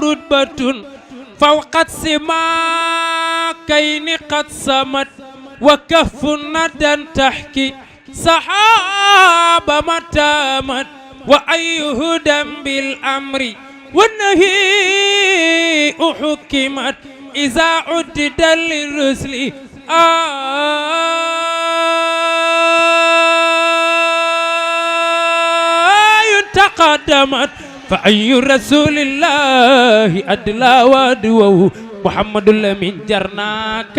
رتبة فوق السماكين قد سمت وكف ندى تحكي صحاب متامت وأي هدى بالأمر والنهي حكمت إذا عدد للرسل تقدمت فأي رسول الله أدلى ودوه محمد الأمين جرناك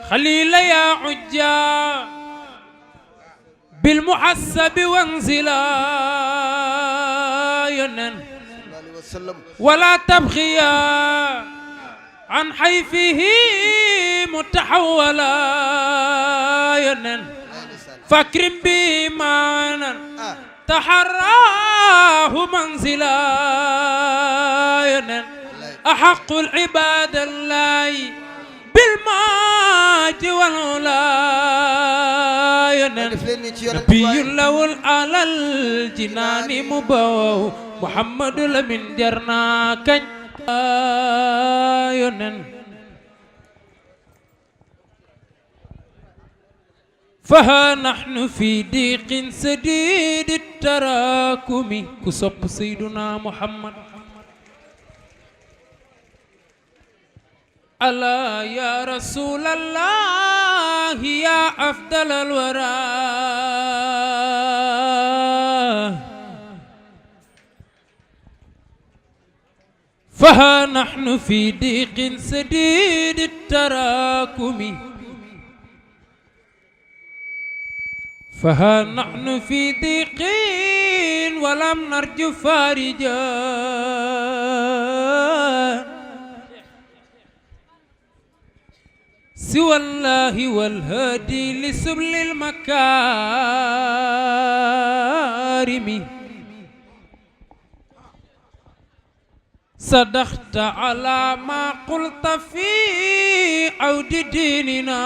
خليل يا عجا بالمحسب وانزلا ولا تبغيا عن حيفه متحولا فاكرم بمانا تحراه منزلا أحق العباد الله بالماج والعلا نبي له على الجنان مبوه محمد لمن جرنا كن فها نحن في ضيق سديد التراكم كسب سيدنا محمد ألا يا رسول الله يا أفضل الورى فها نحن في ضيق سديد التراكم فها نحن في ضيق ولم نرجو فارجا سوى الله والهادي لسبل المكارم صدقت على ما قلت في عود ديننا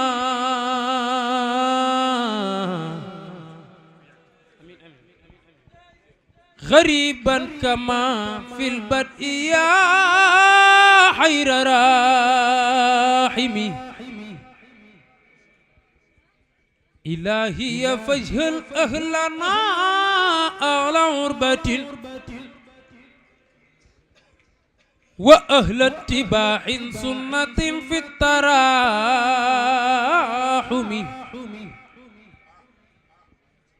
غريبا كما في البدء يا خير راحمي إلهي فاجهل أهلنا أهل عربة وأهل اتباع سنة في التراحم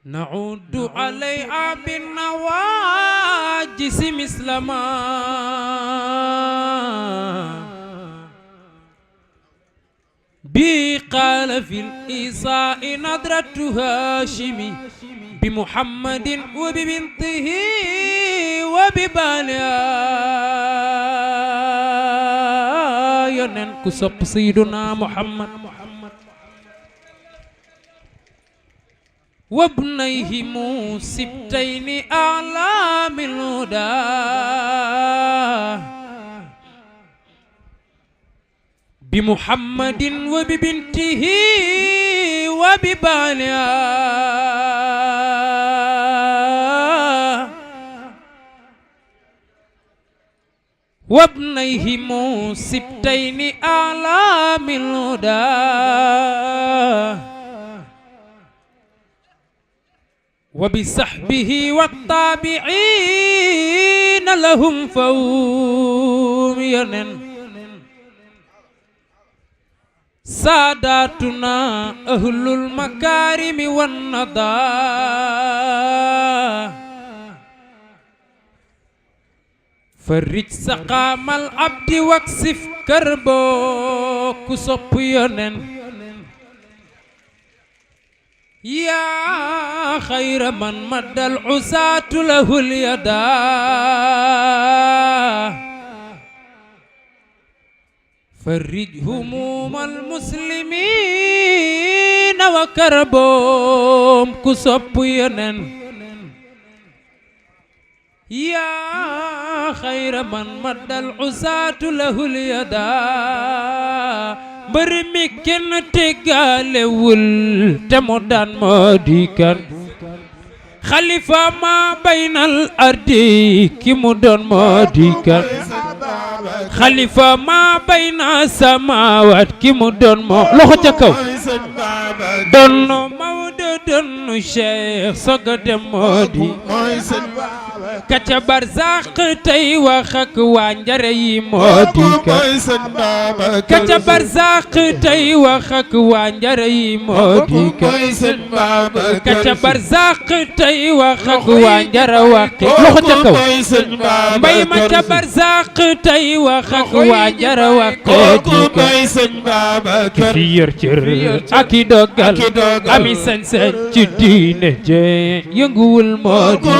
نعود عليها بالنواجس مثل ما بي قال في الإيصاء نظرة هاشم بمحمد وببنته وببالها ينكسب سيدنا محمد وابنيهم سبتين أعلام الهدى بمحمد وببنته وببالها وابنيهم سبتين أعلام الهدى وبصحبه والتابعين لهم فهم ساداتنا أهل المكارم والنضا فرج سقام العبد واكسف كربو كسبينن يا خير من مد العساة له اليدا فرج هموم المسلمين وكربهم كسبينن يا خير من مد العساة له اليدا mbër mi kenn teggalewul te mu daan moo di kan xalifa ma baynal ardi ki mu doon moo di kan xalifa ma bayna samawat ki mu doon moo loxo ca kaw donnu Maodo donnu Cheikh soga dem moo di kaca barzaq tey wax ak waa njare yi moo di kan kaca barzaq tey wax ak waa njare yi moo di kan kaca barzaq tey wax ak waa njara waqi loxo ca kaw mbay ma ca barzaq tey wax ak waa njara waqi di kan fi yor cër ak i dogal ami sañ-sañ ci diine je yënguwul moo di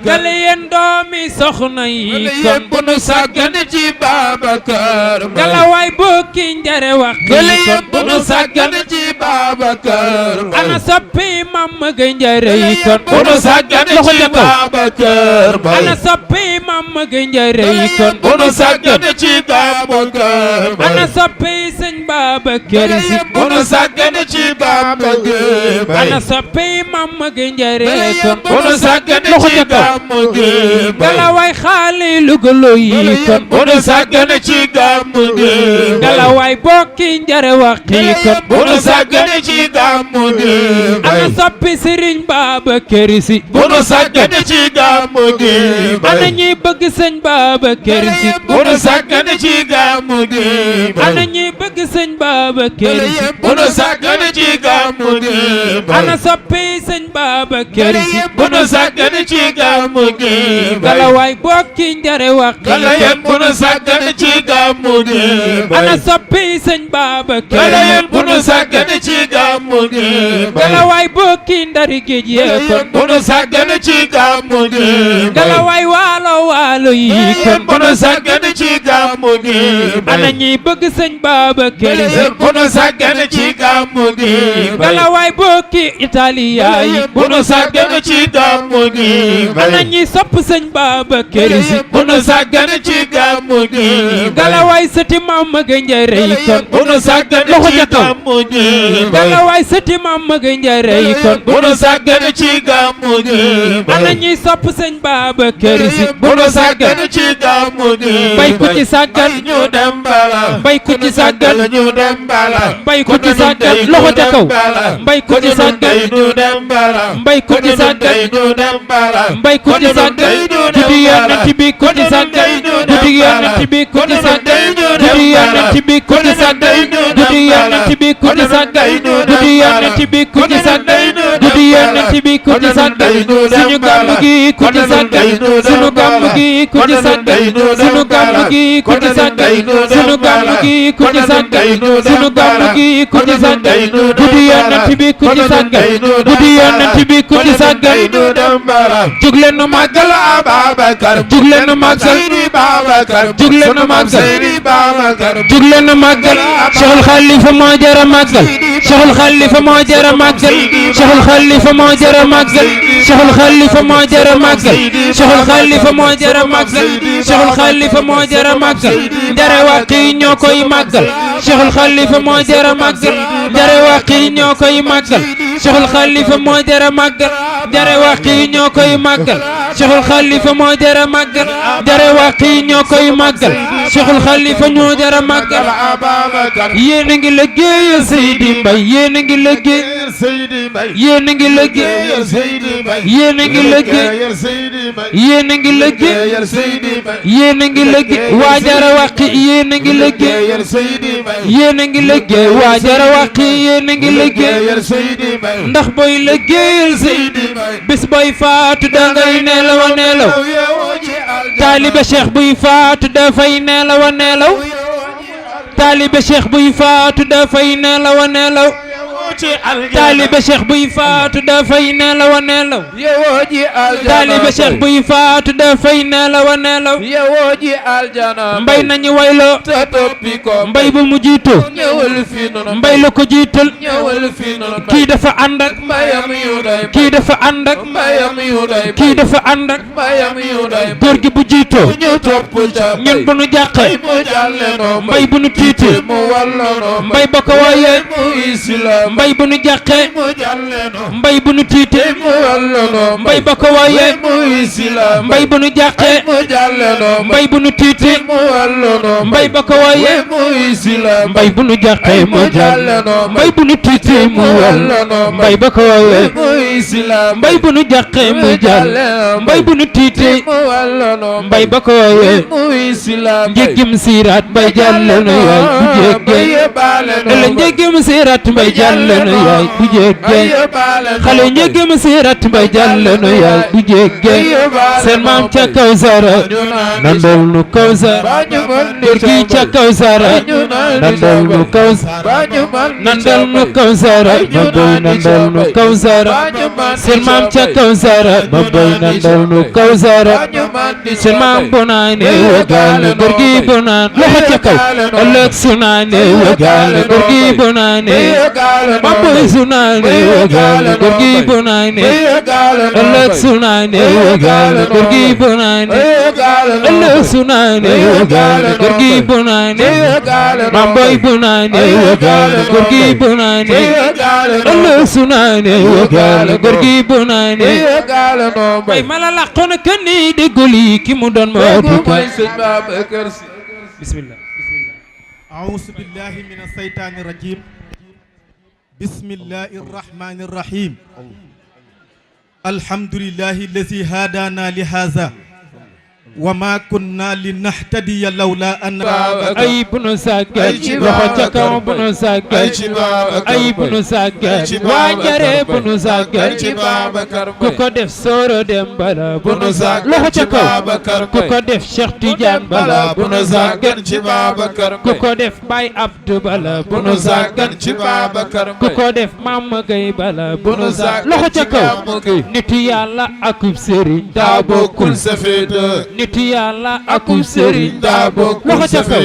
gale yeen doomi soxna yi kon bu nu sàggane ci Babacar galawaay bokki njare wax gale yeen bu nu sàggane ci Babacar ana soppi mam ga njare yi kon bu nu sàggane ci Babacar ana soppi mam ga njare yi kon bu nu sàggane ci Babacar ana soppi sëñ Babacar Si bu nu sàggane ci Babacar ana soppi mam ga njare kon bu nu sàggane ci galawaay xaali lugalo yi kon bu nu sàggane ci gàmmu gi galawaay bokki njare waxi kon bu nu sàggane ci gàmmu gi ana soppi Sëriñ Babacar Si bu nu sàggane ci gàmmu gi ana ñi bëgg sëñ Babacar Si bu nu sàggane ci gàmmu gi ana ñi bëgg sëñ Babacar Si bu nu sàggane ci gàmmu gi ana soppi sëñ Babacar Si bu nu sàggane ci gàmmu gi galawaay bokki njare wax gala yéen bu nu sàggane ci gàmmu gi ana soppi sëñ Babacar gala yéen bu nu sàggane ci gàmmu gi galawaay bokki ndari géej yee kon bu nu sàggane ci gàmmu gi galawaay waalo waalo yi kon bu nu sàggane ci gàmmu gi ana ñi bëgg sëñ Babacar Si bu nu sàggane ci gàmmu gi galawaay bokki Italia yi bu nu sàggane ci gàmmu gi ana ñi sopp sëñ Babacar Si bu nu sàggane ci gàmmu gi galawaay sëti maam ma ga njare yi kon bu nu sàggane loxo ci ca kaw gàmmu gi galawaay sëti maam ma ga njare yi kon bu nu sàggane ci gàmmu gi ana ñi sopp sëñ Babacar Si bu nu sàggane ci gàmmu gi bay ku ci sàggan ñu dem bala bay ku ci sàggan ñu dem bala bay ku ci sàggan loxo ca kaw bay ku ci sàggan ñu dem bala bay ku ci sàggan ñu dem bala mbay ku ci sàggan guddi yonent bi ku ci sàggan guddi yonent bi ku ci sàggan guddi yonent bi ku ci sàggan guddi yonent bi ku ci sàggan guddi yonent bi ku ci sàggan guddi yonent bi ku ci sàggan suñu gàmmu gi ku ci sàggan suñu gàmmu gi ku ci sàggan suñu gàmmu gi ku ci sàggan suñu gàmmu gi ku ci sàggan suñu gàmmu gi ku ci sàggan guddi yonent bi ku ci sàggan guddi yonent bi ku ci sàggan jug leen nu màggal Ababacar jug leen nu màggal Seydi Babacar jug leen nu màggal Seydi Babacar jug leen nu màggal Cheikhul Khalifa moo jara màggal Cheikhul Khalifa moo jara màggal Cheikhul Khalifa moo jara màggal Cheikhul Khalifa moo jara màggal Cheikhul Khalifa moo jara màggal Cheikhul Khalifa moo jara màggal njare waqi ñoo koy màggal Cheikhul Khalifa moo jara màggal njare waqi ñoo koy màggal Cheikhul Khalifa moo jara màggal njare waqi ñoo koy màggal Cheikhul Khalifa moo jara màggal njare waqi ñoo koy màggal Cheikhul Khalifa ñoo jara màggal yéen a ngi liggéeyal Seydi Mbaye yéen a ngi liggéey yéen a ngi liggéey yéen a ngi liggéey yéen a ngi liggéey yéen a ngi liggéey waa jara waqi yéen a ngi liggéey yéen a ngi liggéey waa jara waqi yéen a ngi liggéey ndax booy liggéeyal Seydi bis booy faatu dangay nelaw a nelaw taalibe Cheikh buy faatu dafay nelaw a nelaw taalibe Cheikh buy faatu dafay nelaw a nelaw ci aljana taalibe Cheikh buy faatu dafay nelaw a nelaw yewoo ji aljana taalibe Cheikh buy faatu dafay nelaw a nelaw yewoo ji aljana mbay nañu wayloo te toppi ko mbay bu mu jiitu ñëwal fi noonu mbay la ko jiital ñëwal fi noonu kii dafa ànd ak mbayam yu doy kii dafa ànd ak mbayam yu doy kii dafa ànd ak mbayam yu doy góor gi bu jiitoo ñu topp ca ñun bu nu jàqee mu jàlle noo mbay bu nu tiitee mu wallo noo mbay ba ko waaye mu islam mbay bu nu jàqee mu jàlle noo mbay bu nu tiitee mu wallo noo mbay ba ko waaye mu islam mbay bu nu jàqee mu jàlle noo mbay bu nu tiitee mu wallo noo mbay ba ko waaye mu islam mbay bu nu jàqee mu jàll mbay bu nu tiitee mu wal mbay ba ko waaye mu islam mbay bu nu jàqee mu jàll mbay bu nu tiitee mu wallo noo mbay ba ko waaye mu islam njëggim siiraat mbay jàll na yaay bu jéggee la njëggim siiraat mbay jàll na yaay bu jéggee xale njëggim siiraat mbay jàll na yaay bu jéggee seen maam ca Kawsara nandol nu Kawsara góor gi ca Kawsara nandol nu Kawsara nandol nu Kawsara ma boy nandol nu Kawsara seen maam ca Kawsara ma boy nandol nu Kawsara seen maam bu naane wagaale góor gi bu naan loxo ca kaw ëllëg su naane wagaale góor gi bu naane ma boy su naane wagaale góor gi bu naane ëllëg su naane wagaale góor gi bu naane ëllëg su naane wagaale góor gi bu naane ma boy bu naane wagaale góor gi bu naane ëllëg su naane wagaale góor gi bu naane bay mala laqoon kan ni déggul yi ki mu doon moo di ko bismillah أعوذ بالله من الشيطان الرجيم بسم الله الرحمن الرحيم الحمد لله الذي هدانا لهذا وما كنا لنهتدي لولا أن ay bu nu sàggan loxo ca kaw bu nu sàggan ay bu nu sàggan waa njare bu nu sàggan ku ko def Sooro dem bala bu nu sàggan loxo ca kaw ku ko def Cheikh Tidiane bala bu nu sàggan ku ko def Baye Abdou bala bu nu sàggan ku ko def Mama Gueye bala bu nu sàggan loxo ca kaw nitu yàlla akub sëriñ daa bokkul nitu yàlla akub sëriñ daa bokkul loxo ca kaw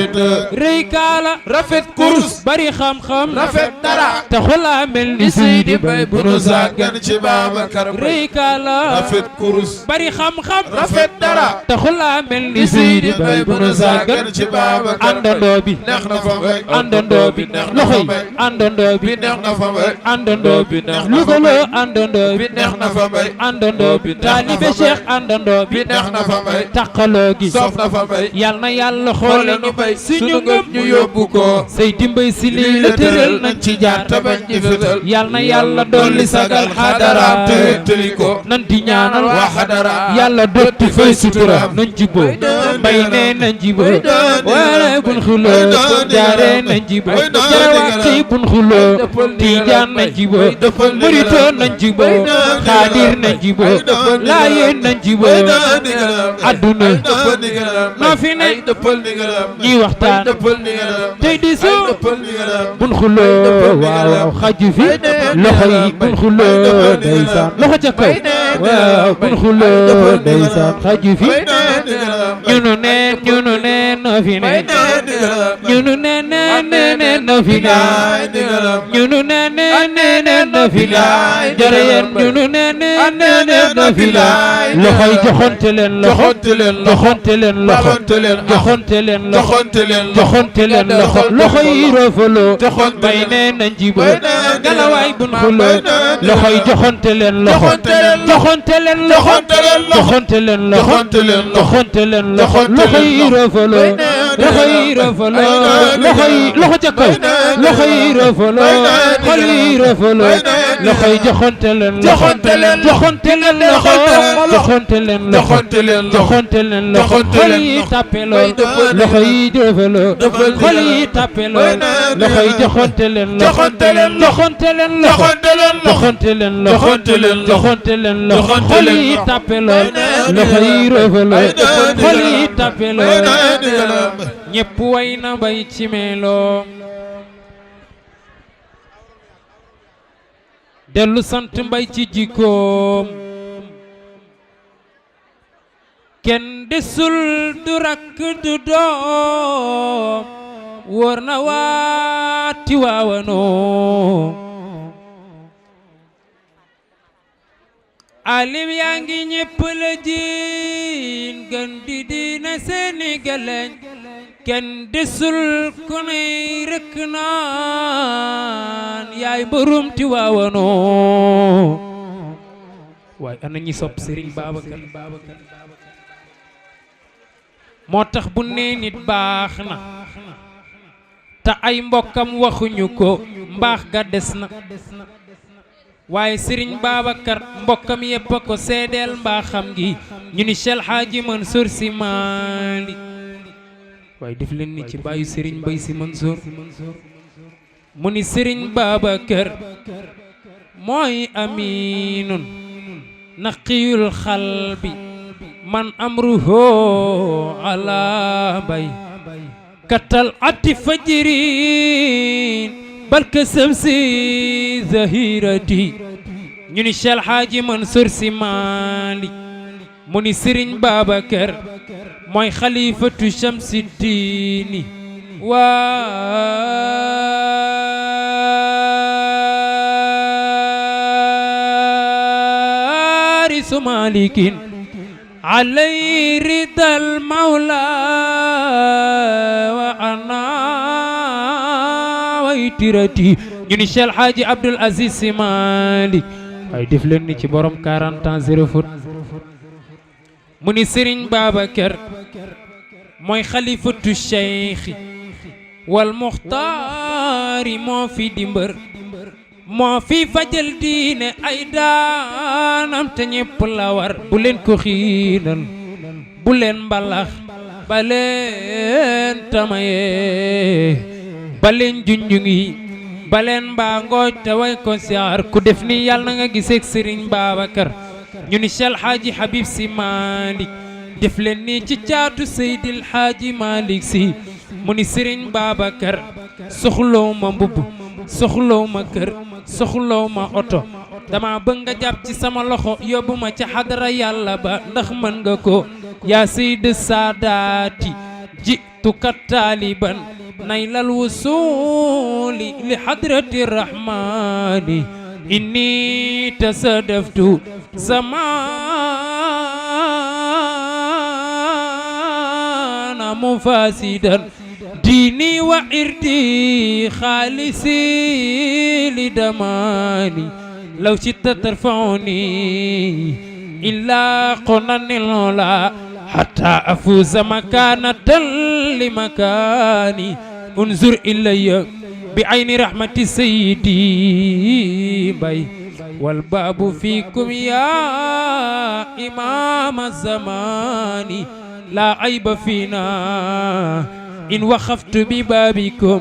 rëy kaala rafet kurus bari xam-xam rafet dara taxulaa mel ni Seydi Bay bu nu sàggan ci Babacar rëy kaala rafet kurus bari xam-xam rafet dara taxulaa mel ni Seydi Bay bu nu sàggan ci Babacar àndandoo bi neex na fa bay àndandoo bi loxo yi àndandoo bi neex na fa bay àndandoo bi lugaloo àndandoo bi neex na fa bay àndandoo bi taalibe Cheikh àndandoo bi neex na fa bay taqaloo gi sof na fa bay yal na yàlla xoole ñu bay suñu ngëm ñu yóbbu ko Seydi Mbaye si lii la tëral nañ ci jaar te bañ ci fetal yal na yàlla dolli sagal xadara tëli ko nan di ñaanal waa xadara yàlla dotti fay sutura nañ jiboo mbay nee nañ jiboo waare bun xuloo jaare nañ jiboo jarawaqi bun xuloo tiijaan nañ jiboo murito nañ jiboo xaadir nañ jiboo laayeen nañ jiboo adduna noo fi ne ñuy waxtaan tey di soo bun xuloo waaw xaju fi loxo yi bun xuloo ndeysaan loxo ca kaw waaw bun xuloo ndeysaan xaju fi ñunu neen noo fi ne ñunu neen noo fi ne ñunu neen noo fi ne jërë yéen ñunu neen noo fi ne loxo yi joxonte leen loxo joxonte leen loxo joxonte leen loxo joxonte leen loxo loxo yi roofaloo bay nee na njibo galawaay bun xuloo loxo yi joxonte leen loxo joxonte leen loxo joxonte leen loxo joxonte leen loxo loxo yi roofaloo loxo yi roofaloo loxo yi loxo ca kaw loxo yi roofaloo xol yi roofaloo loxo yi joxonte leen loxo joxonte leen loxo joxonte leen loxo joxonte leen loxo xol yi tàppe lool loxo yi roofaloo xol yi tàppe lool loxo yi joxonte leen loxo joxonte leen loxo joxonte leen loxo joxonte leen loxo xol yi tàppe lool loxo yi roofaloo xol yi tàppe lool ñépp way na bay ci meeloo dellu sant mbay ci jikkoom kenn desul du rakk du doom wóor na waati waawanoo alim yaa ngi ñépp la jiin gën di diina seeni geleñ kenn desul ku ney rëkk naan yaay mbërum ti waawanoo waaye ana ñi sopp Sëriñ Babacar moo tax bu nee nit baax na te ay mbokkam waxuñu ko mbaax ga des na waaye Sëriñ Babacar mbokkam yépp a ko seedeel mbaaxam gi ñu ni Cheikh Hadji Mansour Sy Malick waaye def leen ni ci bàyyu Sëriñ Mbay Sy Mansour mu ni Sëriñ Babacar mooy aminun naqiyul xalbi man amruhu ala bay katal ati fajrin barka samsi zahirati ñu ni Cheikh Hadji Mansour Sy Malick mu ni Sëriñ Babacar mooy xalifatu shamsi diini waarisu malikin alay ridal mawla wa ana waytirati ñu ni Cheikh Hadji Abdoul Aziz Sy Malick waaye def leen ni ci borom 40 ans 0 foot mu ni Sëriñ Babacar mooy xalifatu cheikhi wal muxtaari moo fi dimbër moo fi fajal diine ay daanam te ñépp la war bu leen ko xiinal bu leen mbalax ba leen tamaye ba leen junjung yi ba leen mbaa ngooj te way ko siyaar ku def ni yàlla na nga giseek Sëriñ Babacar ñu ni Cheikh Hadji Habib Sy Malick def leen ni ci caatu Seydil Hadji Malick Sy mu ni Sëriñ Babacar soxlaw ma mbubb soxlaw ma kër soxlaw ma oto dama bëgg nga jàpp ci sama loxo yóbbu ma ca xadara yàlla ba ndax mën nga ko yaa Seyd Saadaati jituka taaliban naylal wusuli li hadrati rahmani inni tasadaftu zamana mufasidan dini wa irdi khalisi li damani law shitta tarfauni illa qonanil la hatta afuza makanatan li makani unzur ilayya bi ayni rahmati sayyidi bay wal babu fikum ya imam az-zamani la ayba fina in waqaftu bi babikum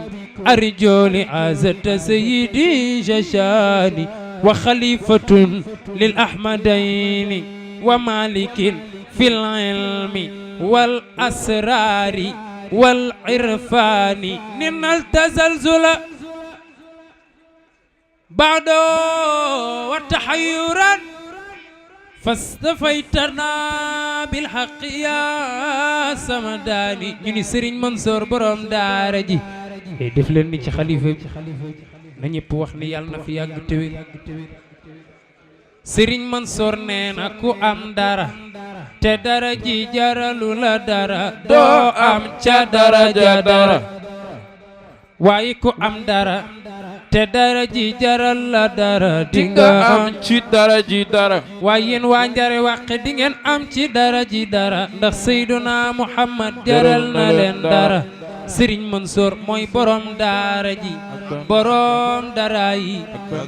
arju li azata sayyidi jashani wa khalifatun lil ahmadaini wa malikin fil ilmi wal asrari wal irfani ninal tazalzula ba'da wa tahayyuran fastafaytana bil haqqi ya samadani ñu ni Sëriñ Mansour borom daara ji def leen ni ci xalifa bi na ñëpp wax ni yàlla na fi yàgg te wér Sëriñ Mansour nee na ku am dara te dara ji jaralu la dara doo am ca daraja dara waaye ku am dara te dara ji jaral la dara dinga am ci dara ji dara waaye yéen waa Njare Wàqe di ngeen am ci dara ji dara ndax Seyduna Muhammad jaral na leen dara Sëriñ Mansour mooy borom daara ji borom dara yi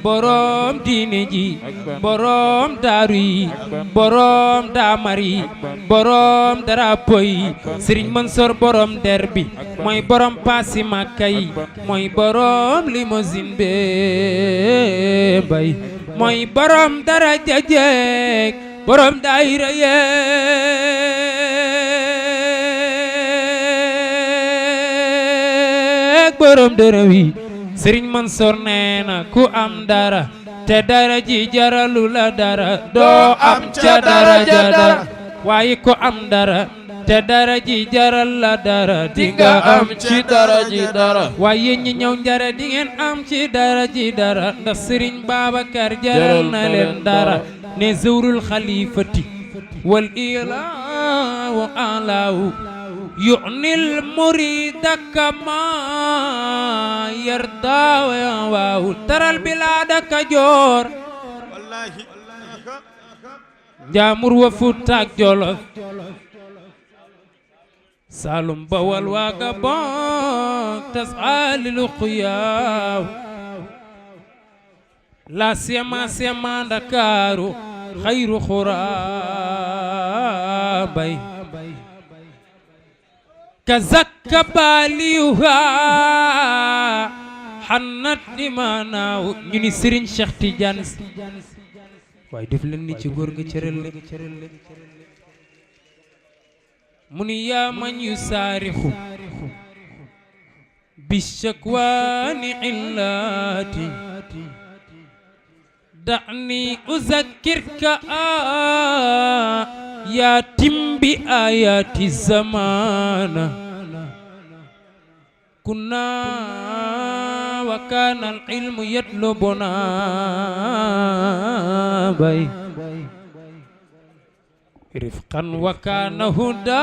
borom diine ji borom daaru yi borom daamar yi borom darapo yi Sëriñ Mansour borom der bi mooy borom paasi Makka yi mooy borom limousine be bay mooy borom daraja jeek borom daayira yeek borom dërëm yi Sëriñ Mansour nee na ku am dara te dara ji jaralu la dara doo am ca daraja dara waaye ko am dara te dara ji jaral la dara dinga am ci dara ji dara waaye ñi ñëw njare di ngeen am ci dara ji dara ndax Sëriñ Babacar jaral na leen dara ne zawrul xalifati wal ilaahu alaahu yu'nil murida kama yarda waaw taral bilaada Kajoor Njaambur wa Fuuta ak Jolof Saalum Bawal waa Gabon tas'alil xuyaaw la sema Ndakaaru xayru xuraabay kazakka baliyuha xannat imanaaw ñu ni Serigne Cheikh Tidiane waaye def leen ni ci góor nga cëral mu ni yaa man yu saarixu bi shakwaani illaati da'ni uzakkirka yaa timbi ayaati zamana kunna wa kaana al-ilmu yatlubuna bay rifqan wa kaana huda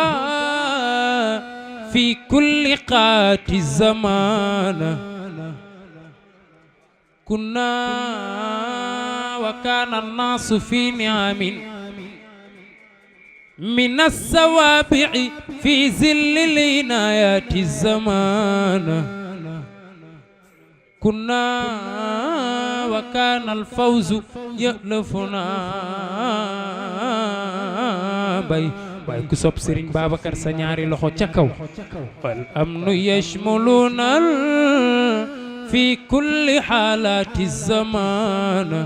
fi kulli qaati zamana kunna wa kaana an-naasu fi ni'amin min as-sawaabi'i fi zilli l-inaayaati zamana kunna wa kaana al-fawzu ya'lafuna bay waaye ku sopp Serigne Babacar sa ñaari loxo ca kaw wal amnu yashmuluna fi kulli haalaati zamana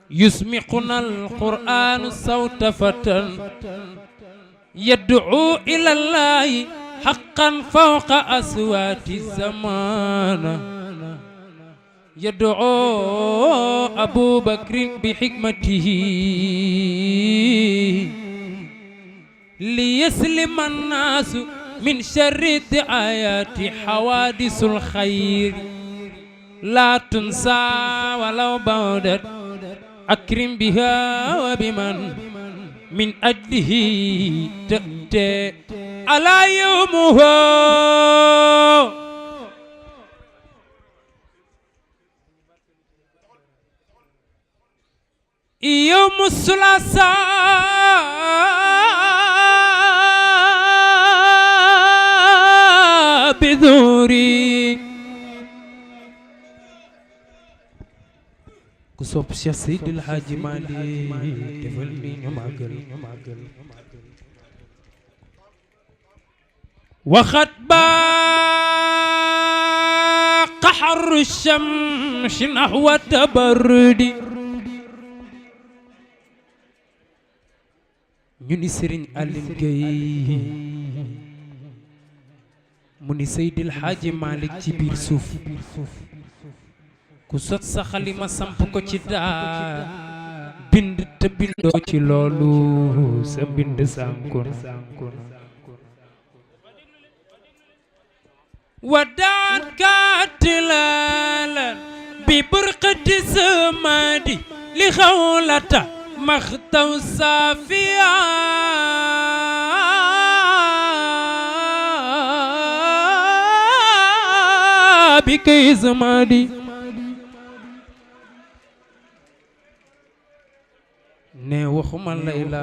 yusmiquna al-qur'anu sawta fatan yad'u ila Allahi haqqan fawqa aswaati zamana yad'u Abu Bakrin bi hikmatihi liyaslima an-naasu min sharri ayati hawadisul khayr la tunsa walaw ba'dat akrim biha wa biman min ajlihi ta'ti ala yawmuhu yawmu sulasa biduri ku sopp Cheikh Seydil Hadji Malick defal ni ñu màggal waxat ba qaxaru shamsi nahwa tabarrudi ñu ni Serigne Aline Gueye mu ni Seydil Hadji Malick ci biir suuf ku sot sa xalima samp ko ci daa bind te bindoo ci loolu sa bind sànkun wadaat kaatilalan bi burqati samadi li xawlata maxtaw safiya bi kay samadi ne waxuma layla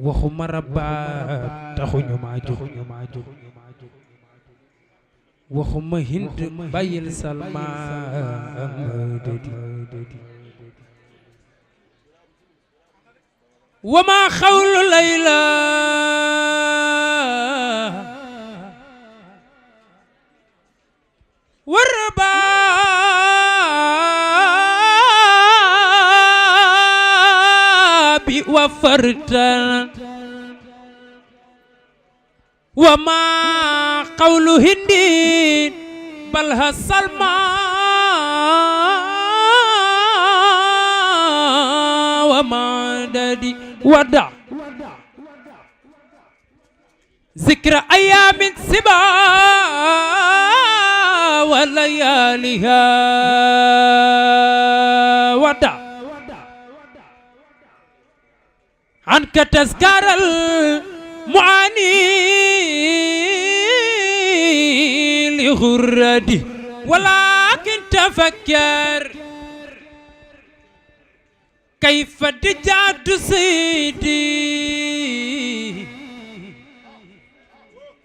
waxuma rabaa taxuñu maa jóg waxuma hind bàyyil salma dëdi wama xawlu layla waraba wafartan wama qawlu hindin bal hasalma ومدد ودع ذكر أيام سبا ولياليها ودع عنك تذكار المعاني لغردي ولكن تفكر كيف دجات سيدي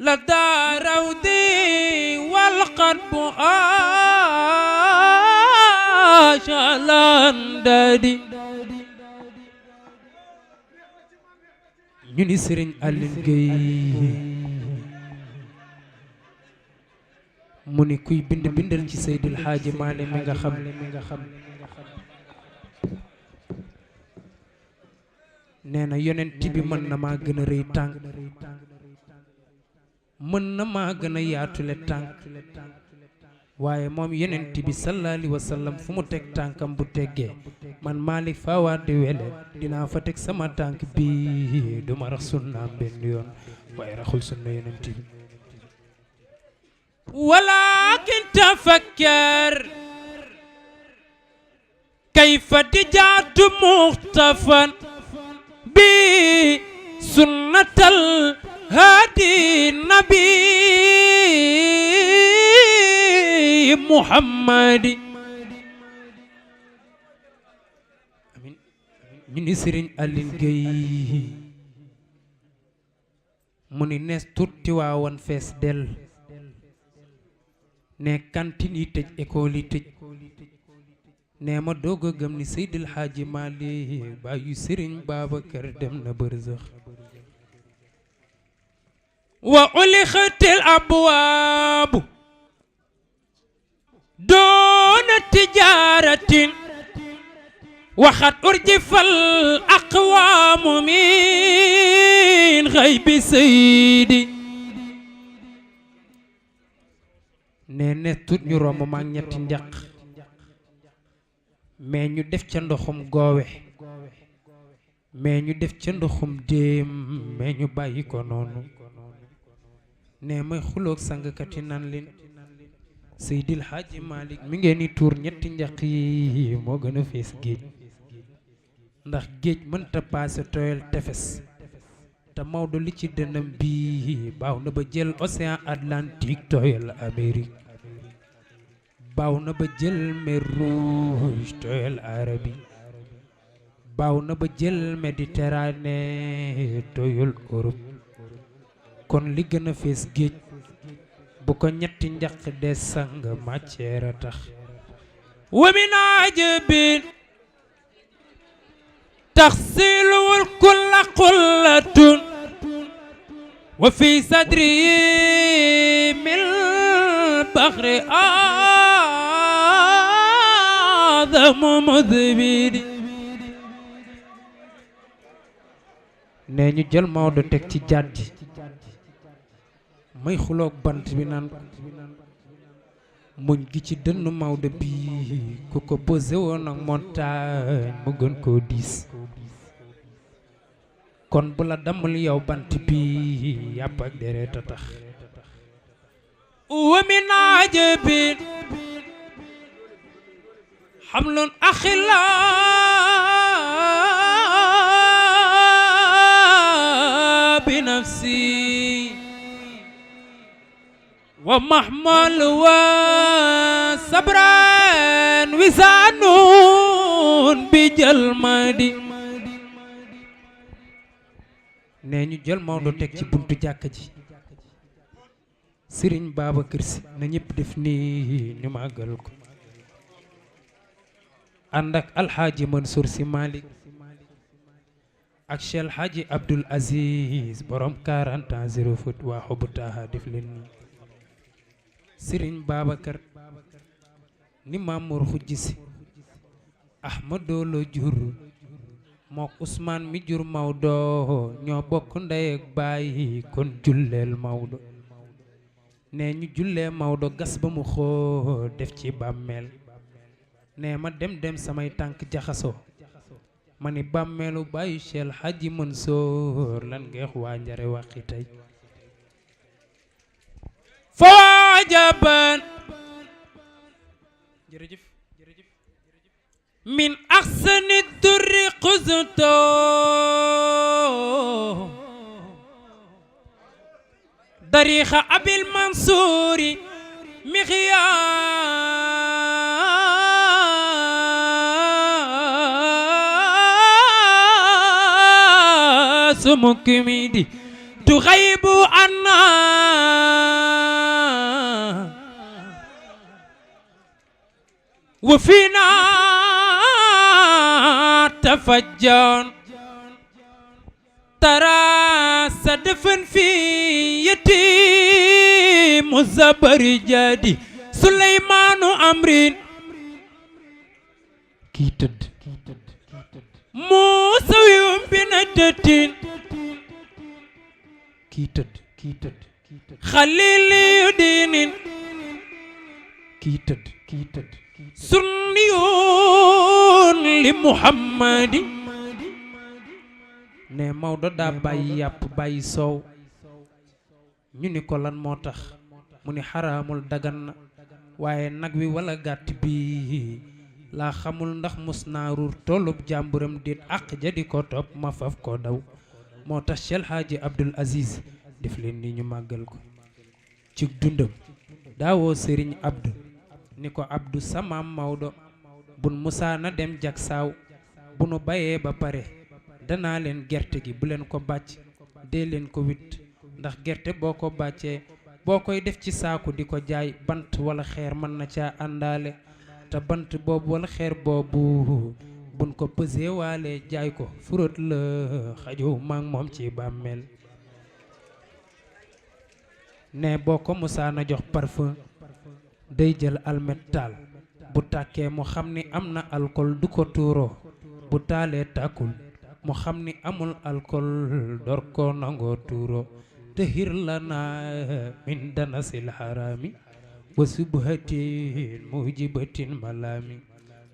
لدى رودي والقلب آشالان دادي ñu ni Sëriñ Aline Gueye mu ni kuy bind bindal ci Seydil Hadji Malick mi nga xam nee na yonent bi mën na maa gën a rëy tànk mën na maa gën a yaatule tànk waaye moom yonent bi sallallahu alayhi wa sallam fu mu teg tànkam bu teggee man Malick Fawade Wele dinaa fa teg sama tànk bi duma rax sunnaam benn yoon waaye raxul sunna yonent bi walakin tafakkar kayfa dijaatu muxtafan bi sunnatal hadi nabi Muhammadi amin ñu ni Sëriñ Aline Gueye mu ni nees tuuti waa woon fees del ne cantine yi tëj école yi tëj ne ma doog a gëm ni Seydil Hadji Malick baayu Sëriñ Babacar dem na bërzax wa ulixatil abwaabu doona tijaaratin waxat urjifal aqwaamu min xaybi saydi ne tut ñu romb maag ñetti njaq mais ñu def ca ndoxum goowe mais ñu def ca ndoxum déem mais ñu bàyyi ko noonu ne may xuloog sangkat yi nan leen Seydil Hadji Malick mi ngeen ni tuur ñetti njaq yi moo gën a fees géej ndax géej mënta paase tooyal tefes te Maodo li ci dënam bi baaw na ba jël océan Atlantique tooyal Amérique baaw na ba jël mer Rouge tooyal Arabie baaw na ba jël Méditerranée tooyal Europe kon li gën a fees géej bu ko ñetti njaq des sang matière a tax wa min ajabin taxsilul kulla qullatun wa fi sadri min baxri aadamu mudbiri nee ñu jël Maodo teg ci jàddi may xuloog bant bi naan muñ gi ci dënn Maodo bi ku ko posé woon ak montagne mu gën koo diis kon bu la dammul yow bant bi yàpp ak deret a tax wa min ajabin xamlun axila bi nafsi wa mahmal wa sabran wisanun bi jalmadi nee ñu jël Maodo teg ci buntu jàkka ji Sëriñ Babacar Si na ñëpp def nii ñu màggal ko ànd ak Alxaaji Mansour Si Malick ak Cheikh Hadji Abdoul Aziz borom 40 ans 0 foot waa xobu taaha def leen nii Sëriñ Babacar ni Mamour Xujji Si Ahmadou la jur mook Ousmane mi jur Maodo ñoo bokk ndey ak baay kon julleel Maodo nee ñu jullee Maodo gas ba mu xoo def ci bàmmeel nee ma dem samay tànk jaxasoo ma ni bàmmeelu bàyyi Cheikh Hadji Mansour lan ngeex waa njare waxi tey fawajaban jërëjëf min axsani durri xusto darixa abil mansuuri miqyaasu mukmidi tuxaybu anna wa fiina tafajjan tara sadfan fi yatimu zabari jadi Suleymaanu amrin kii tëdd Muusa wiyum binadatin kii tëdd Xalili yu diinin kii tëdd sunniyun li Muhammadi ne Maodo daa bàyyi yàpp bàyyi soow ñu ni ko lan moo tax mu ni xaraamul dagan na waaye nag wi wala gàtt bi laa xamul ndax mus naa ruur tollub jàmburam déet àq ja di ko topp ma faf ko daw moo tax Cheikh Hadji Abdoul Aziz def leen ni ñu màggal ko ci dundam daawoo Sëriñ Abdou ni ko Abdou samaam Maodo bun musaana dem jak saaw bu nu bayee ba pare danaa leen gerte gi bu leen ko bàcc dee leen ko witt ndax gerte boo ko bàccee boo koy def ci saaku di ko jaay bant wala xeer mën na caa àndaale te bant boobu wala xeer boobu buñ ko pësee waale jaay ko furat la xaju maag moom ci bàmmeel ne boo ko musaana jox parfum day jël almet taal bu tàkkee mu xam ni am na alcool du ko tuuroo bu taalee tàkkul mu xam ni amul alcool door ko nangoo tuuroo tahir lana min danasil harami wa subhatin mujibatin malami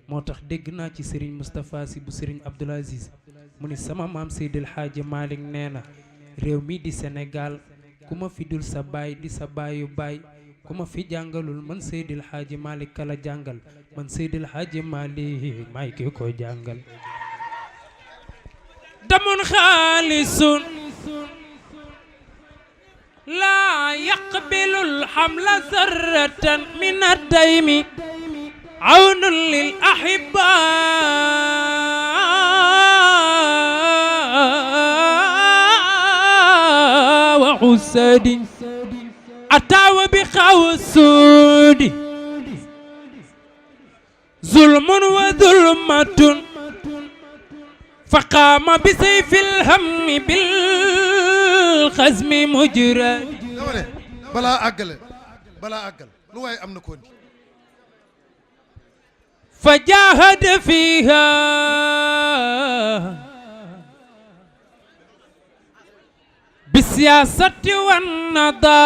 moo tax dégg naa ci Serigne Moustapha Sy bu Serigne Abdoul Aziz mu ni sama maam Seydil Hadji Malick nee na réew mi di Sénégal ku ma fi dul sa baay di sa baayu baay ku ma fi jàngalul man Seydil Hadji Malick kala jàngal man Seydil Hadji Malick may ki ko jàngal damun xaalisun laa yaqbilul hamla zarratan min ad-daymi awnun lil ahibba wa usadi atawa bi xawsudi zulmun wa zulmatun faqaama bi sayfil hammi bil xasmi mujra dama ne balaa àggale lu waaye am na ko ndi fa jaahada fiha bi siyaasati wan nada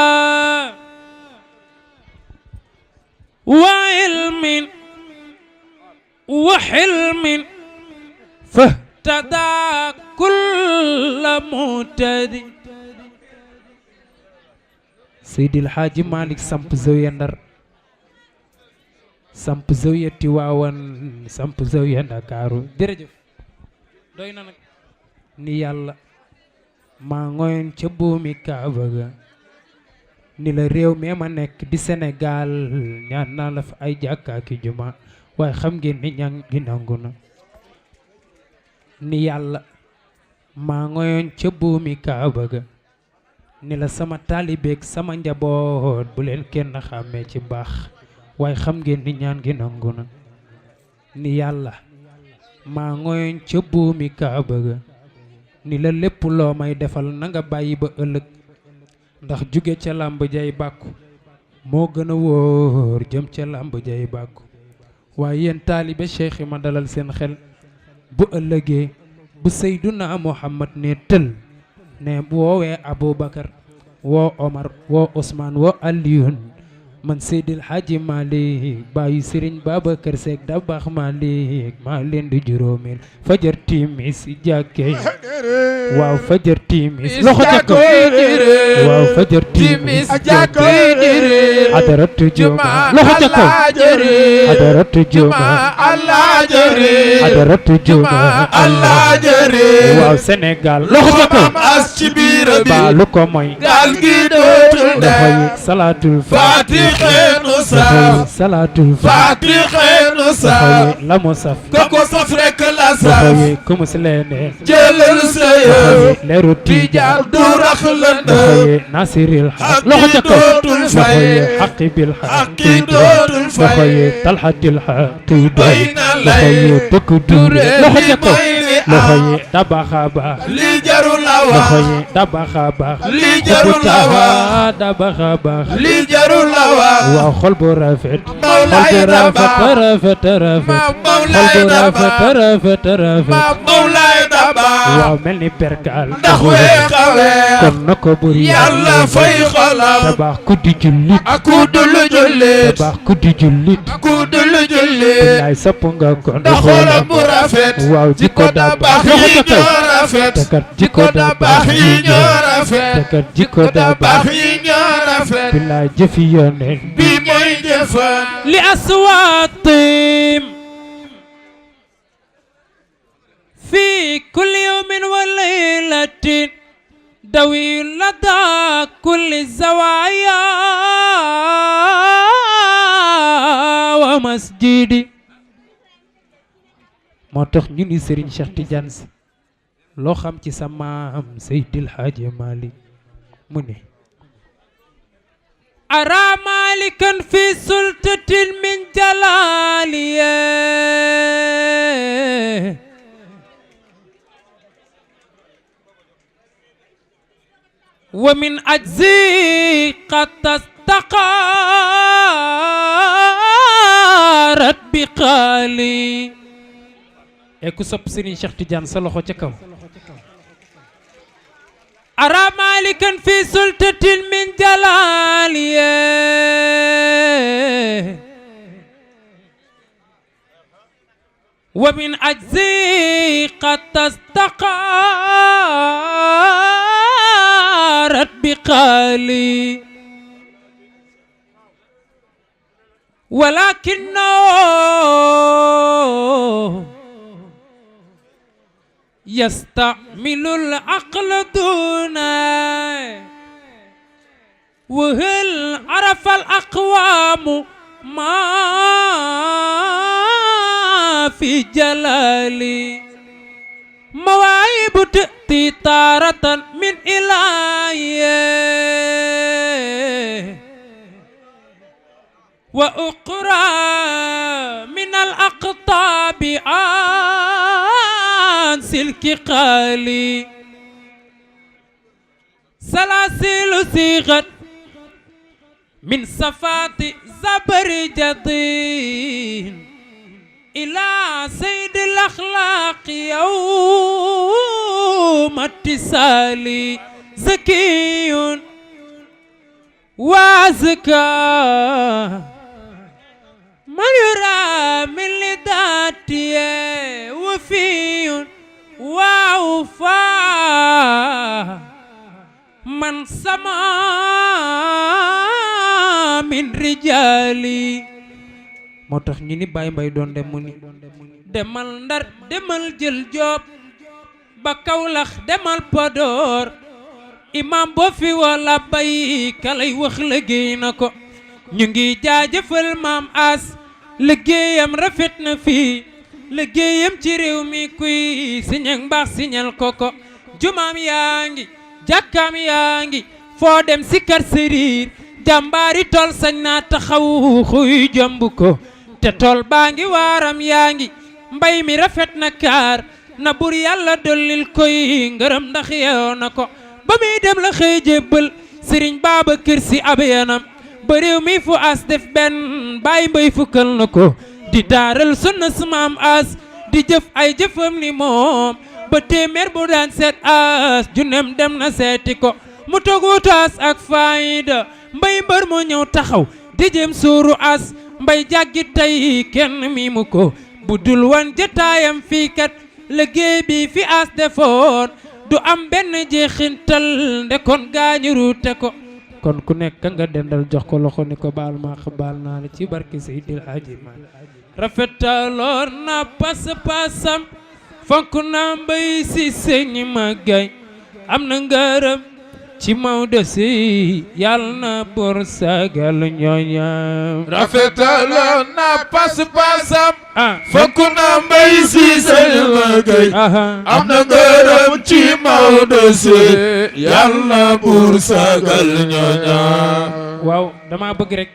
wa ilmin wa hilmin fahtada kulla mutadi Seydil Hadji Malick samp zawiya Ndar samp zawiya Tiwaawan samp zawiya Ndakaaru jërëjëf doy na nag ni yàlla maa ngoyoon ca buumi Kaaba ga ni la réew mi ma nekk di Sénégal ñaan naa la fa ay jàkka ki juma waaye xam ngeen ni ñaan gi nangu na ni yàlla maa ngoyoon ca buumi Kaaba ga ni la sama taalibeek sama njaboot bu leen kenn xàmmee ci baax waaye xam ngeen ni ñaan gi nangu na ni yàlla maa ngoyoon ca buumi Kaaba ga ni la lépp loo may defal na nga bàyyi ba ëllëg ndax jóge ca làmb jay bàkku moo gën a wóor jëm ca làmb jay bàkku waaye yéen taalibe cheikh yi ma dalal seen xel bu ëllëgee bu Seyduna Muhammad ne tël ne bu woowee Aboubacar woo Omar woo Ousmane woo Aliyun man Seydil Hadji Malick baayu Serigne Babacar Seck Dabakh Malick maa leen di juróomeel fajar timis jàkkee waaw fajar timis loxo ca kaw waaw fajar timis jàkkee adaratu juma loxo ca kaw adaratu juma adaratu juma waaw Sénégal loxo ca kaw baalu ko mooy gaal gi dootul loxo yi salaatul Fatiha salaatul Fatiha loxo yi la mu saf ko saf rek la loxo saf yi ku mus leene jëlal sa loxo yi yëf leeru di tiijaan jaar du rax la loxo yi nasiril xaq loxo ca kaw loxo yi xaqi bil xaq dootul loxo fay yi talxatil xaq doy bayna loxo yi lay dëkk duure loxo ca kaw li loxo yi dabaxa baax li jarul la loxo wax yi dabaxa baax li jarul la wax dabaxa baax li jarul la wax waaw xol bu rafet Mawlaay xol bu Dabakh rafet rafet Mawlaay xol bu Dabakh rafet Mawlaay Dabakh waaw mel ni perkaal ndax weexawe kon na ko buri yàlla fay xolam Dabakh ku di jullit ak ku dul jullit Dabakh ku di jullit ku dul jullit billaay sopp nga ko ndax xolam bu rafet waaw jikko Dabakh yi loxo ca kaw ñoo rafet tekat jikko Dabakh yi ñoo rafet tekat jikko Dabakh yi ñoo rafet billaay jëfi yoneen bi mooy jëfam li aswaatim fi kulli yawmin wa laylatin dawi lada kulli zawaya wa masjidi moo tax ñu ni Serigne Cheikh Tidiane Sy loo xam ci sa maam Seydil Hadji Malick mu ne أرى مالكا في سلطة من جلاليه ومن أجزي قد استقارت بقالي eku sopp Serigne Cheikh Tidiane sa loxo ca kaw أرى مالكا في سلطة من جلاليه ومن أجزي قد استقارت بقالي ولكنه يستعمل العقل دونه وهل عرف الأقوام ما في جلالي مواهب تأتي تارة من إلهي وأخرى من الأقطاب عن سلك قالي سلاسل صيغت من صفات زبرجدين إلى سيد الأخلاق يوم اتصالي زكي وازكى من يرى من لذاتي وفي وأوفى من سما من رجالي moo tax ñu ni Baye Mbaye doon dem mu ni demal Ndar demal jël Joob ba Kawlax demal Podor imam boo fi wala bay kalay wax liggéey na ko ñu ngi jaajëfal maam As liggéeyam rafet na fii liggéeyam ci réew mi kuy siñal mbaax siñal koko jumaam yaa ngi jàkkaam yaa ngi foo dem si kar sëriir jàmbaari tool sañ naa taxaw xuy jomb ko te tool baa ngi waaram yaa ngi mbay mi rafet na kaar na bur yàlla dollil koy ngërëm ndax yeew na ko ba muy dem la xëy jébbal Sëriñ Babacar Si ab yanam ba réew mi fu as def benn Baye Mbaye fukkal na ko di daaral sunna su maam As di jëf ay jëfam ni moom ba téeméer bu daan seet as junem dem na seeti ko mu toog wutaas ak fayda mbay mbër mu ñëw taxaw di jëm suuru as mbay jàggi tey kenn mi mu ko bu dul wan jotaayam fii kat liggéey bi fi as defoon du am benn jeexintal nde kon gaañu ruute ko kon ku nekk nga dendal jox ko loxo ni ko baal ma baal naa la ci barke Seydil Hadji Malick rafetaloon na pas-pasam fonk na mbay si sëñ ma gay am na ngërëm ci Maodo si yàlla na bor sagal ñooñam rafetaloon na pas-pasam fonk na mbay si sëñ ma gay am na ngërëm ci Maodo si yàlla na bor sagal ñooñam waaw dama bëgg rek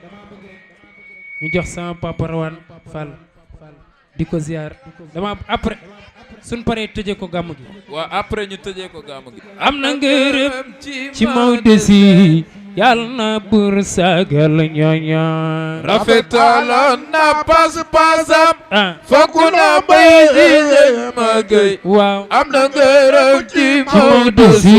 ñu jox sama papa Rawane Fall di ko ziar dama après suñ paree tëjee ko gàmm gi waaw après ñu tëjee ko gàmm gi am na ngërëm ci Maodo si yàlla na bur sagal ñooña rafetaloon na pas-pasam fonk na mbay si sëñ ma gay waaw am na ngërëm ci Maodo si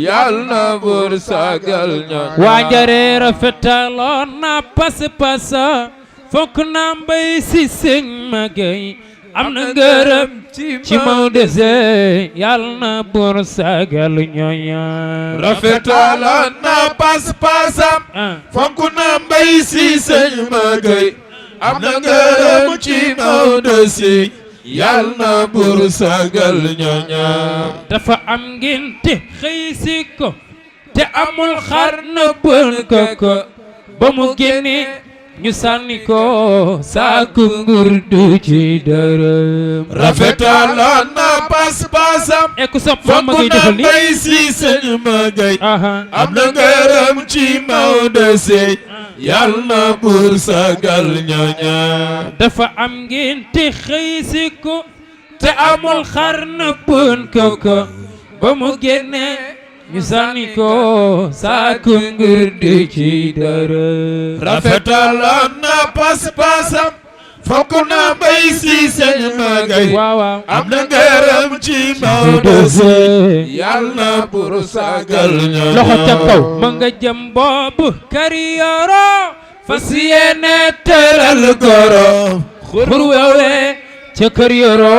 yàlla na bur sagal ñooñam waa njare rafetaloon na pas-pasam fonk na mbay si sëñ ma gay am na ngërëm ci Maodo si yàlla na bor sagal ñooña rafetaloon na pas-pasam fonk na mbay si sëñ ma gay am na ngërëm ci Maodo si yàlla na bur sagal ñooñam dafa am ngénte xëy si ko te amul xar na bën ko ba mu génne ñu sànni ko saaku ngurdu ci dërëm rafetaloon na pas-pasam e ku sopp ma fonk ngay na defal ni mbay si sëñ ma gay aha am na ngërëm ci Maodo si yàlla na bur sagal ñooñam dafa am ngénte xëy si ko te amul xar na bën ko ba mu génne ñu sànni ko saaku ngurdu ci dërëm rafetaloon na pas-pasam fonk na mbay si sëñ ma gay waaw waaw am na ngërëm ci Maodo si yàlla na bur sagal ñooñam loxo ca kaw ma nga jëm boobu kariyoro fas yéene tëral goro xur wewe ca kër yoro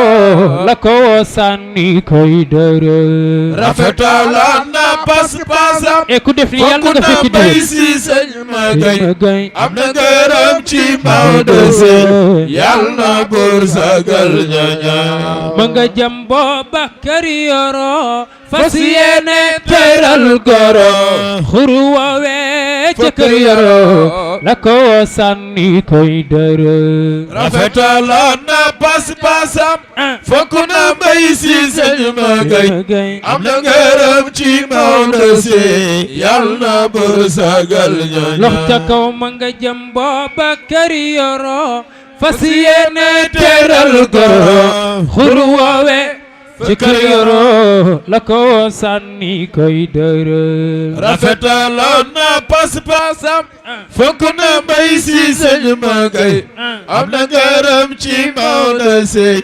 la ko sànni koy dërëm rafetaloon na pas-pasam e ku def ni yàlla fonk nga na fekk mbay dërëm si sëñ ma gay gay am na ngërëm ci Maodo si yàlla na bur sagal ñooñam ma nga jëm booba kër yoro fas yéene tëral goro xur wewe ca kër yoro la ko sànni koy dërëm rafetaloon na pas-pasam fonk na mbay si sëñ ma gay am na ngërëm ci Maodo si yàlla na bur sagal ñooñam lox ca kaw ma nga jëm booba kër yoro fas yéene teral goro xur woowe ci kër yoro la ko sànni koy dërëm rafetaloon na pas-pasam fonk na mbay si sëñ ma gay am na ngërëm ci Maodo si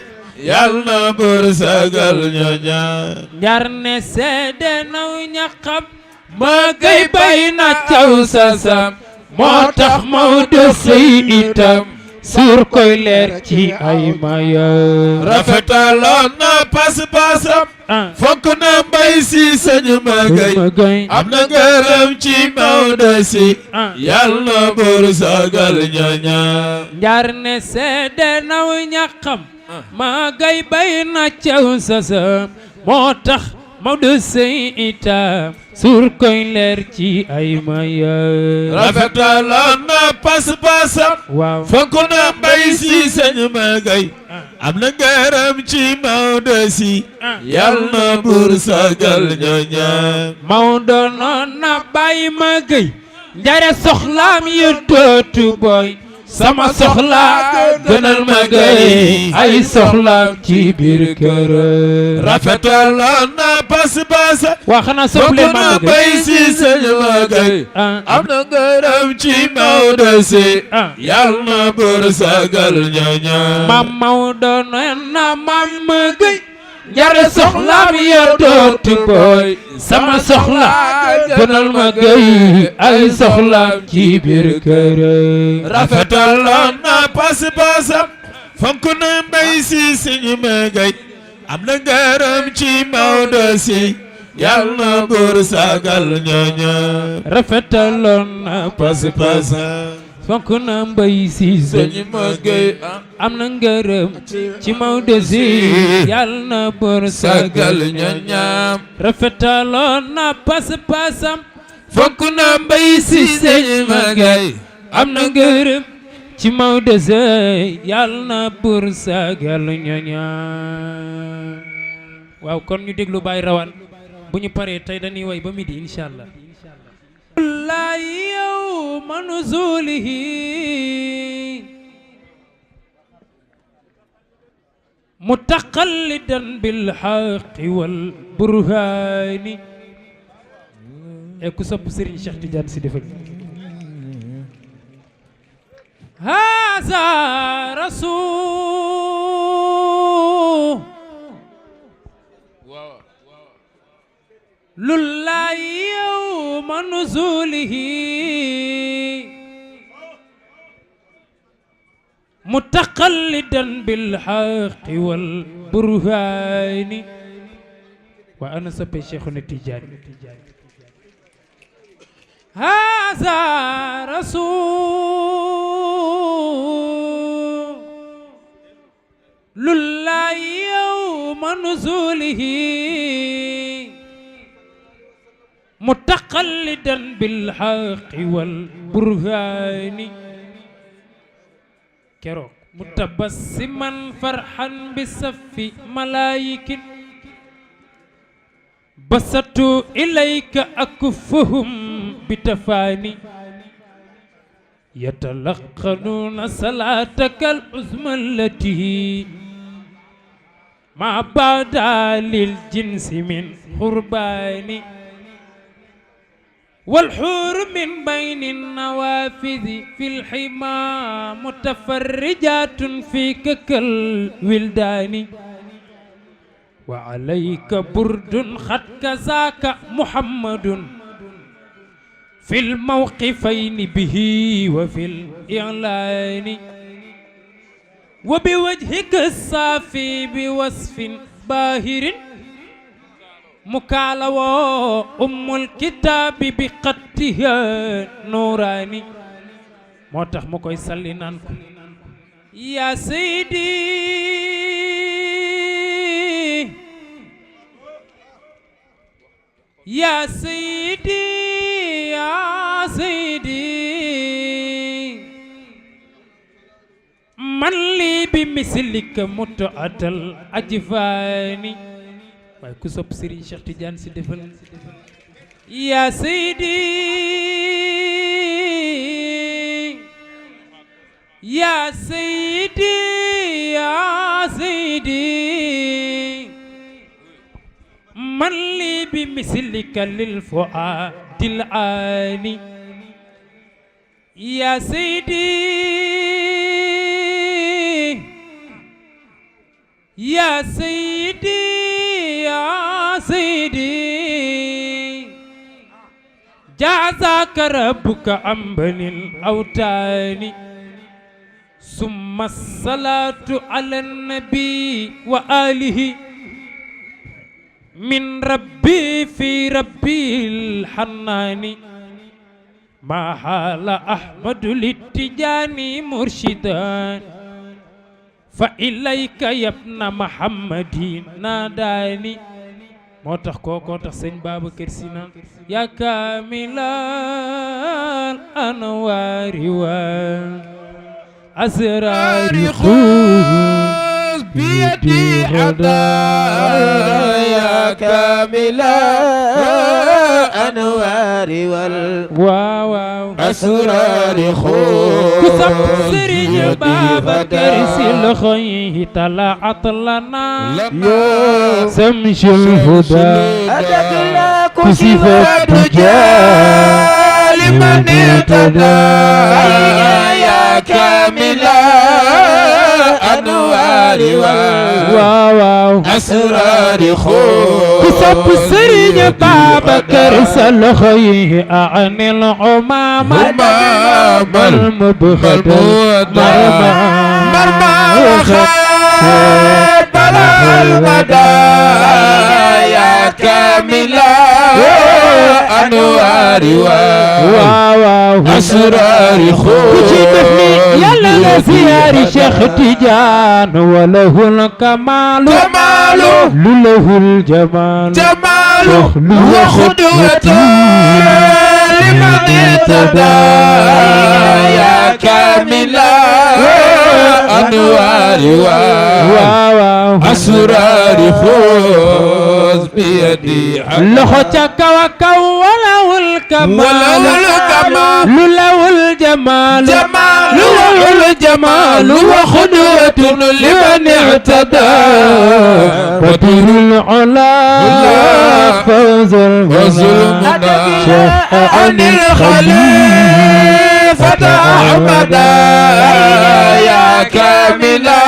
yàlla na bur sagal ñooñam njar ne seede naw ñaxam ma gay bay na caw sasam moo tax Maodo sey itam suur koy leer ci ay maya rafetaloon na pas-pasam fonk na mbay si sëñ ma gay am na ngërëm ci Maodo si yàlla na bur sagal ñooñam njar ne seede naw ñaxam ma gay bay na caw sasam moo tax Maodo sey itam suur koy leer ci ay maya rafetaloon na pas-pasam waaw fonk na mbay si sëñ ma gay am na ngërëm ci Maodo si yàlla na bur sagal ñooñam Maodo noon na bàyyi ma gay njare soxlaam yu dootu boy sama soxla gënal ma gay ay soxlaam ci biir kër rafetaloon na pas-pasam waa xanaa fonk soxle na ma mbay si sëñ ma gay am na ngërëm ci Maodo si yàlla na bur sagal ñooñam mam Maodo noon na mam ma gay njare soxlaam ya dootu booy sama soxla gënal ma gay ay soxlaam ci biir kër rafetaloon na pas-pasam fonk na mbay si suñu magay am na ngërëm ci Maodo si yàlla na buur sagal ñooña rafetaloon na pas-pasam fonk na mbay si suñu magay am na ngërëm ci Maodo si yàlla na buur sagal ñooña rafetaloon na pas-pasam fonk na mbay si suñu magay am na ngërëm ci Maodo si yàlla na buur sagal ñooña waaw kon ñu déglu Baye Rawane bu ñu paree tey dañuy way ba midi insha allah la yawma nuzulihi mutaqallidan bil haqqi wal burhani e ku sopp Serigne Cheikh Tidiane Sy defal haza rasul lullahi yawma nuzulihi mutaqallidan bil haqqi wal burhani wa ana soppe Cheikhuna Tidiane haza rasul lullahi yawma nuzulihi mutaqallidan bil haqqi wal burhani keroog mutabassiman farhan bi safi malaayikin basatu ilayka akfuhum bitafani yatalaqanuna salataka al uzma allati ma bada lil jinsi min qurbani والحور من بين النوافذ في الحمى متفرجات فيك كالولدان وعليك برد خد كذاك محمد في الموقفين به وفي الإعلان وبوجهك الصافي بوصف باهر مكالوة الكتاب بقتها نوراني موتاخ مكوي سالي نانكو يا سيدي يا سيدي يا سيدي من لي بمثلك متعة الأجفاني waaye ku sopp Serigne Cheikh Tidiane Sy defal ya Seydi ya Seydi ya Seydi man li bi mislika lil fuadil ani ya Seydi ya Seydi يا سيدي جازاك ربك عن بني الأوتان ثم الصلاة على النبي وآله من ربي في ربي الحنان ما حال أحمد للتجاني مرشدان فإليك يا ابن محمد ناداني موتاخ كوكو تاخ سيغ بابكر سي نان يا كامل الانوار والاسرار خذ بيدي يا كامل الانوار والاسرار خذ كسب سري بابكر سي لخيه طلعت لنا سمش الهدى كسف الدجى لمن اهتدى يا كامل الانوار أسرار كسب سرين بابكر سلخيه عن العمامة المبهد مرمى وخير بلغ المدى يا كاملا أنوار أسرار كجيبني يلا نسيار شيخ تجان وله الكمال له الجمال وخدوته لمن اهتدى يا كاملا أنوار أسرار فوز بيدي لخوتك وكوله الكمال له الجمال له الجمال وخدوة لمن اعتدى بدر العلا فوز وظلمنا عن الخليفة أحمد يا كاملا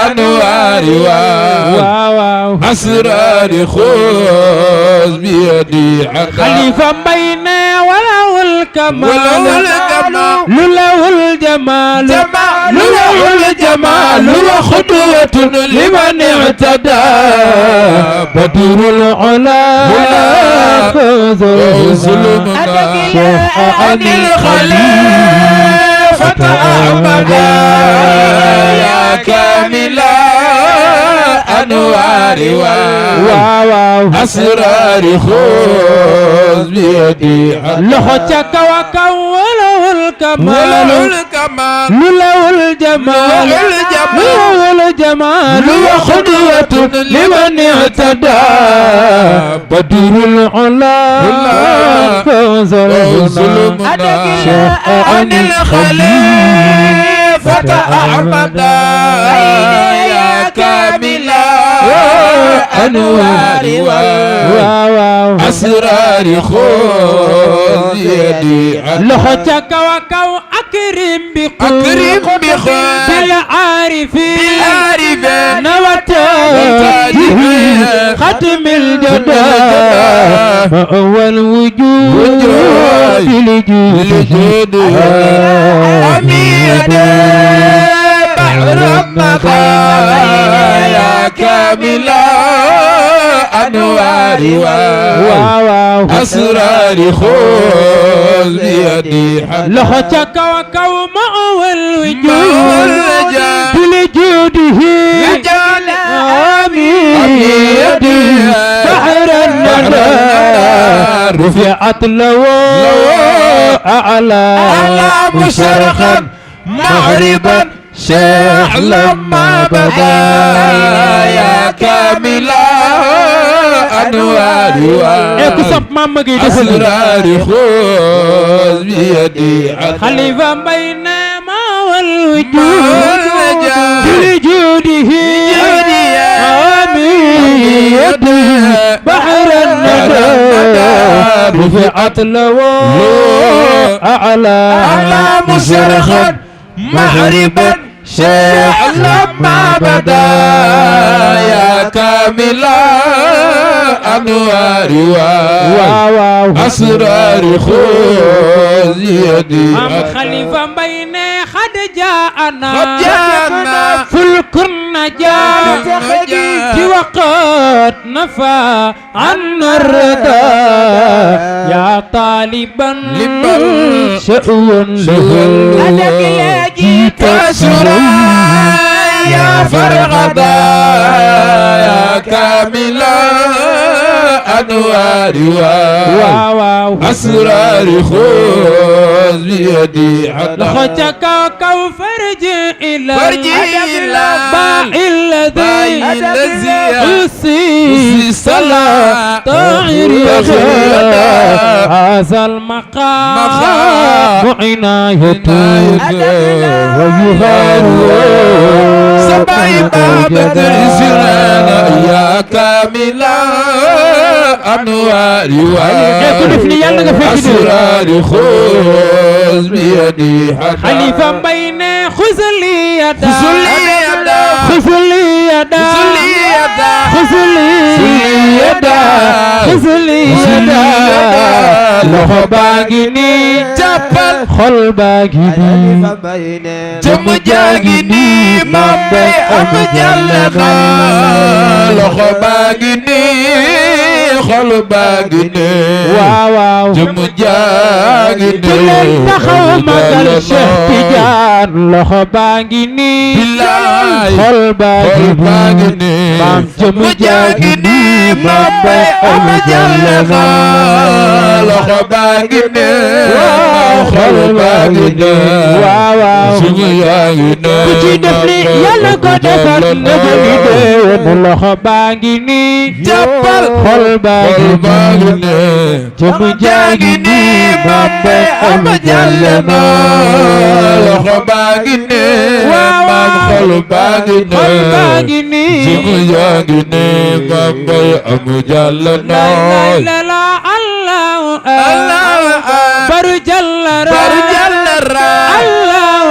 أنوار أسرار خذ بيدي خليفة بين وله الكمال له الجمال له الجمال وخطوة لمن اعتدى بدر العلا فوز وظلمنا عن الخليفة أحمد يا كاملا أنوار أسرار خذ بيدي لخوتك وكوله الكمال له الجمال له الجمال وخدوة لمن اعتدى بدر العلا فوز عن الخليفة أحمد يا كاملا أنوار أسرار خذ يدي لخوتك وكو أكرم بخير بالعارفين نوتاجه ختم الجدى فأول وجود لجود أمير بحر البقايا كاملا أنوار أسرار خذ بيدي لخوتك وكوم والوجود بلجوده آمين بحر الندى رفعت له أعلى مشرقا مغربا شيخ لما بدا يا كاملا أنوار أسرار خذ بيدي خليفة بين ما والوجود بلجوده آمين بحر الندى رفعت له أعلى مشرقا مغربا شيخ لما بدا يا كاملا أنوار أسرار خذ يدي خليفة بين خد جاءنا فلك النجاة وقد نفى عنا الردى يا طالبا شؤون له جيت سرى يا فرغدا يا كاملا أنوار أسرار خذ بيدي لخوتك كوفرج إلى باع الذي أسي صلاة طاهر هذا المقام عنايته ويغار سبعي بدر سرانا يا كاملا أنوار أسرار خذ بيدي خليفة بين خذ لي يدا يدا خذلي يدا خذلي يدا loxo baa ngi nii jàppal xol baa ngi nii jëmm jaa ngi nii maam bay am jàlle na loxo baa ngi nii xol baa ngi nii waaw waaw jëmm jaa ngi nii ku leen taxaw magal Cheikh Tidiane loxo baa ngi nii billaay xol baa ngi nii maam jëmm jaa ngi nii maam bay am jàlle na loxo baa ngi nii xol baa ngi nii waaw waaw suñu yaa ngi nii ku ci def li yàlla ko defar na ko ngi déwén loxo baa ngi nii jàppal xol baa ngi nii jëmm jaa ngi nii maam bay am jàlle na loxo baa ngi nii maam xol baa ngi xol baa nii ngi nii suñu yaa ngi nii maam bay am jàlle na la la allahu baru jallara baru jallara allahu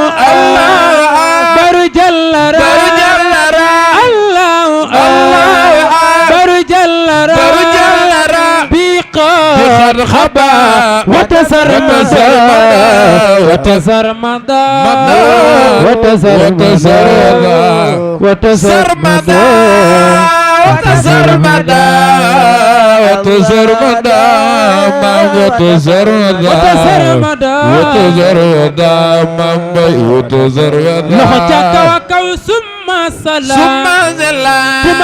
baru jallara baru jallara allahu baru jallara baru jallara biqad khaba watasarmada watasarmada watasarmada وتزرمدا وتزرمدا ما وتزرمدا وتزرمدا ما وتزرمدا لحجك وكو ثم سلام ثم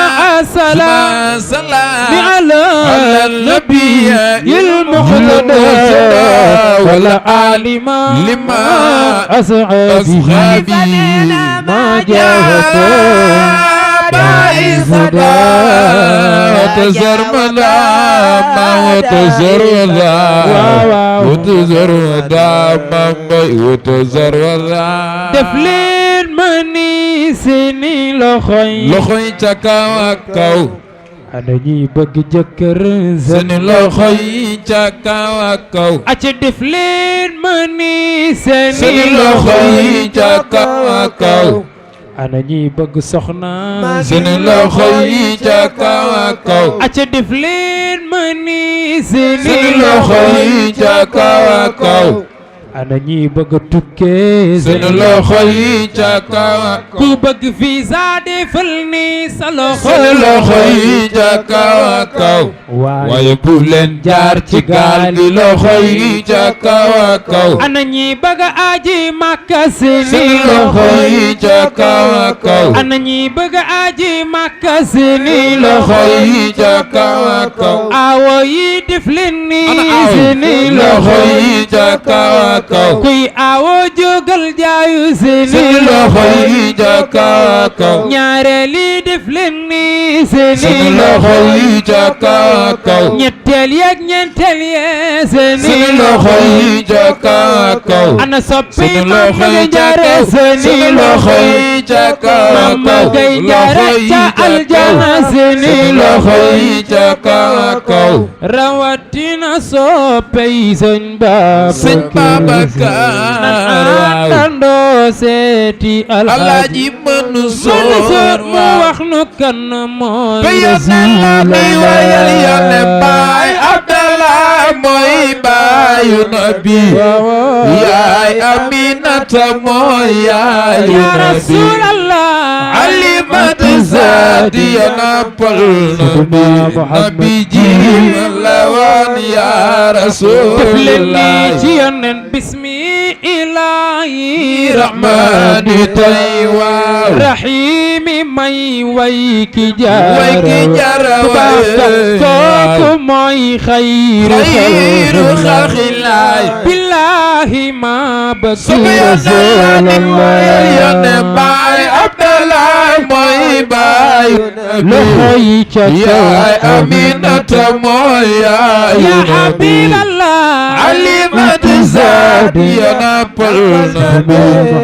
سلام سلام على النبي المقتدى ولا عالم لما أصحابي ما جاهدوا بايزدا وتزرمدا ما وتزرمدا وتزرمدا ما وتزرمدا دفلين مني سني لخوي تكاو كاو ana ñi bëgg jëkkër seni loxoy takaw kaw aca def leen mani seni loxoy takaw kaw ana ñi bëgg soxna seni loxoy takaw kaw aca def leen mani seni loxoy takaw kaw ana ñi bëgg tukkee seni loxoy takaw ku bëgg visa defal ni sa loxo seni loxoy takaw kaw waaye bu leen jaar ci gaal gi loxoy takaw kaw ana ñi bëgg aji Makka seni loxoy takaw kaw ana ñi bëgg aji Makka seni loxoy takaw kaw awo yi def leen ni seni loxoy takaw kaw kuy awo jógal jaayu seni loxoy takaw kaw ñaareel yi def leen ni seni loxoy takaw kaw ñetteel yeeg ñeenteel yee seni loxoy takaw kaw ana soppi seni Mama loxoy Jaara seni loxoy takaw Mama Gay Jaara ca aljana seni loxoy takaw kaw rawatina soppey sëñ Babacar andandoo seeti Alaaji Mansour mu wax nu kan mooy baay Abdallah mooy baayu nabi yaay Aminata mooy yaayu ya nabi Rasulallah Alimatu Zaadiya nampal nabi ji la woon ya Rasulallah ci yonen bismi ilahi rahmani taywaaw rahimi may way ki jaara kooku mooy xayru xalqillaah billahi ma bëgg Rasulallah yone baay Abdallah mooy baay loxo yi ca yaay Aminata mooy yaay ya Habiballah Alimatu زاد ينبل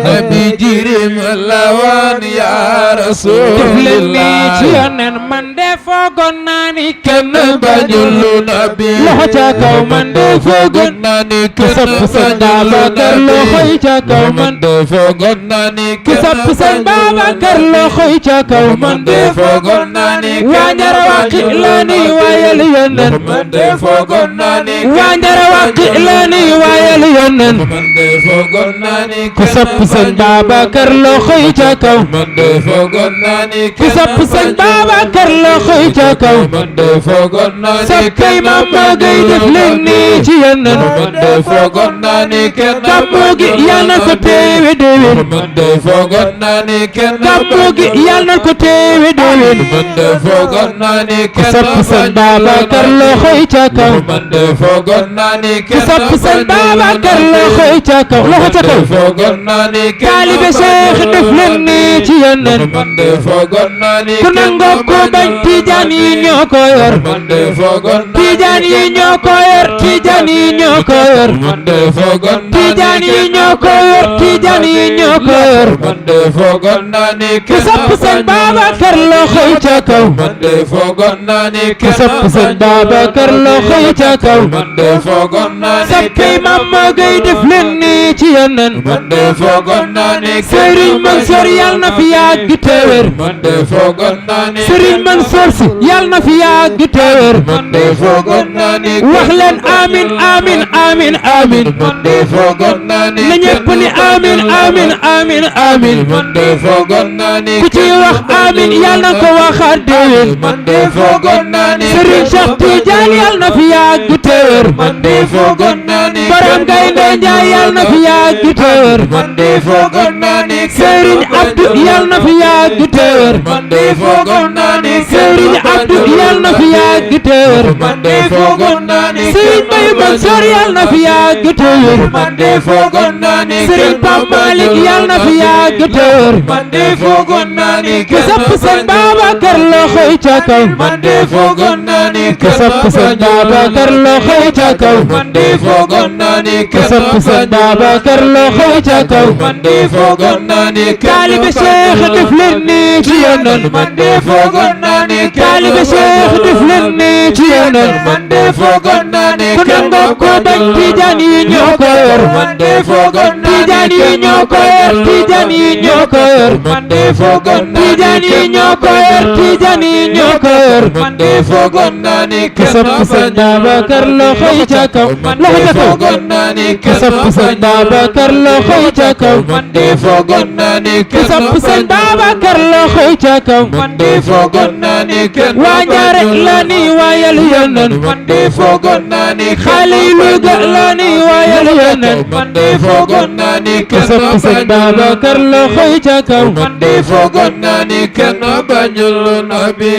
نبي جرم اللوان يا رسول الله يونن من دفوغن ناني كن بجل نبي لحجاكو من دفوغن ناني كسب سنبابا كرلو خيجاكو من دفوغن ناني كسب سنبابا كرلو خيجاكو من دفوغن ناني وانجر واقلاني ويل يونن من دفوغن ناني وانجر واقلاني ويل يونن من دفوغن ناني كسب سنبابا كرلو خيجاكو من دفوغن ناني كسب سنبابا كرلو خيجاكو من دفوغن ناني سكي ماما غي دفلني ci yonent man de foogoon naa ni kenn gàmmu gi yal na ko teewe déwén man de foogoon naa ni kenn gàmmu gi yal na ko teewe déwén man de foogoon naa ni ku kenn sopp sëñ Babacar loxoy ca kaw man de foogoon naa ni ku kenn sopp sëñ Babacar loxoy ca kaw loxo ca kaw foogoon naa ni kenn taalibe Cheikh def leen ni ci yonent man de foogoon naa ni ku nangoo ko bañ tijaan yi ñoo ko yor man de foogoon naa tijaan yi ñoo ko yor tijaan yi ñoo ko yor man de foogoon naa tijaan yi ñoo ko yor tijaan yi ñoo ko yor man de foogoon naa ni ku sopp sëñ Babacar loxoy ca kaw man de foogoon naa ni ku sopp sëñ Babacar loxoy ca kaw man de foogoon naa ni sappey Mama Gueye def leen ni ci yonent man de foogoon naa ni Serigne Mansour yal na fi yàgg te wér man de foogoon naa ni Serigne Mansour si yal na fi yàgg te wér man de foogoon naa ni wax leen amin amin amin amin man de foogoon naa ni na ñépp ni amin amin amin amin man de foogoon naa ni ku ci wax amin yal na ko waxaat déwén man de foogoon naa ni Serigne Cheikh Tidiane yal na fi yàgg te wér man de foogoon naa ni Borom Gaynde Njaay yal na fi yàgg te wér man de foogoon naa ni Serigne Abdou yal na fi yàgg te wér man de foogoon naa ni Serigne Abdou yal na fi yàgg te wér man de foogoon naa ni Serigne Baye Mansour yal na fi yàgg te wér man de foogoon naa ni Serigne Pape Malick yal na fi yàgg te wér man de foogoon naa ni ku sopp sëñ Babacar loxoy ca kaw man de foogoon naa ni ku sopp sëñ Babacar loxoy ca kaw man de foogoon naa ni ku sopp sëñ Babacar loxoy ca kaw man de foogoon naa ni taalibe Cheikh def leen ni ci yonent man de foogoon naa ni taalibe Cheikh def leen ni ci yonent man de foogoon naa ni ku nangoo ko bañ tijaan yi ñoo ko yor man de foogoon naa ni tijaan yi ñoo ko yor tijaan yi ñoo ko yor man de foogoon naa ni tijaan yi ñoo ko yor tijaan yi ñoo ko yor man de foogoon naa ni ku sopp sëñ Babacar loxoy ca kaw loxo ca kaw foogoon naa ni ku sopp sëñ Babacar loxoy ca kaw man de foogoon naa ni ku sopp sëñ Babacar loxoy ca kaw man de foogoon naa ni waa Njaare la ni waayal yonent man de foogoon naa ni xale yi Louga la ni waayal yonent man de foogoon naa ni ku sopp sëñ Babacar loxoy ca kaw man de foogoon naa ni kenn bañul nabi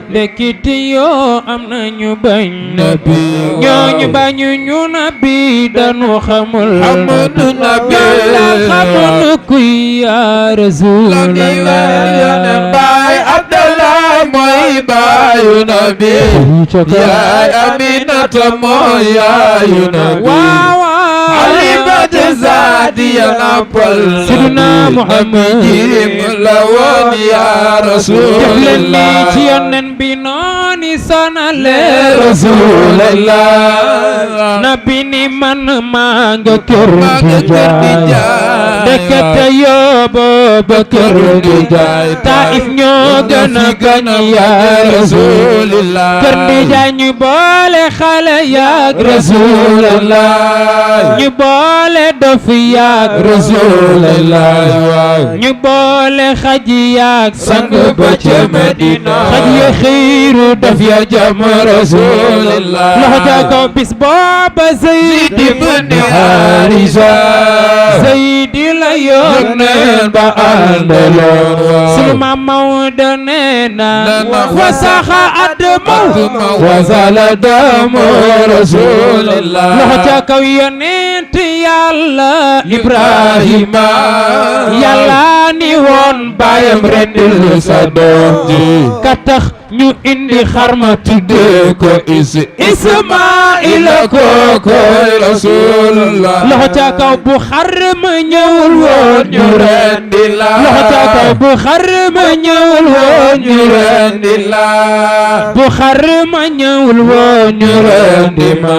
ndekete yoo am na ñu bañ nabi ñooñu bañu ñu nabi dañu xamul Amadu nabi ñoom la xamul kuy yaa Rasulallah baay Abdallah mooy baayu nabi yaay Aminata mooy yaayu nabi waaw Halimatu Saadiya nampal Sidina Muhammad jirim la woon yaa def leen ni Rasulallah ci yonent bi nooni sonale Rasulallah nabi ni man maa nga kër maa di nga kër di jaay jaay. ndekete yoo booba kër di jaay Taif ñoo gën a bañ yaa Rasulallah kër di jaay ñu boole xale yaak Rasulallah ñu boole dof yaak Rasulallah ñu boole xaj yaak sang ba ca Medina xaj ya xiiru dof ya jam Rasulallah loxo ca kaw bis booba Zayd ibn Harisa Zayd la yónnee ba àndaloon sunu maam Maodo nee na wasaxa adamaw wasala damu rasulillah loxo ca kaw yonent yàlla Ibrahima yàlla ni woon baayam rendil sa doom ji ka tax ñu indi xarma tuddee ko Ismaila kookoy rasulullah loxo ca kaw bu xarma ñëwul woon ñu rendi la loxo ca kaw bu xarma ñëwul woon ñu rendi la bu xarma ñëwul woon ñu rendi ma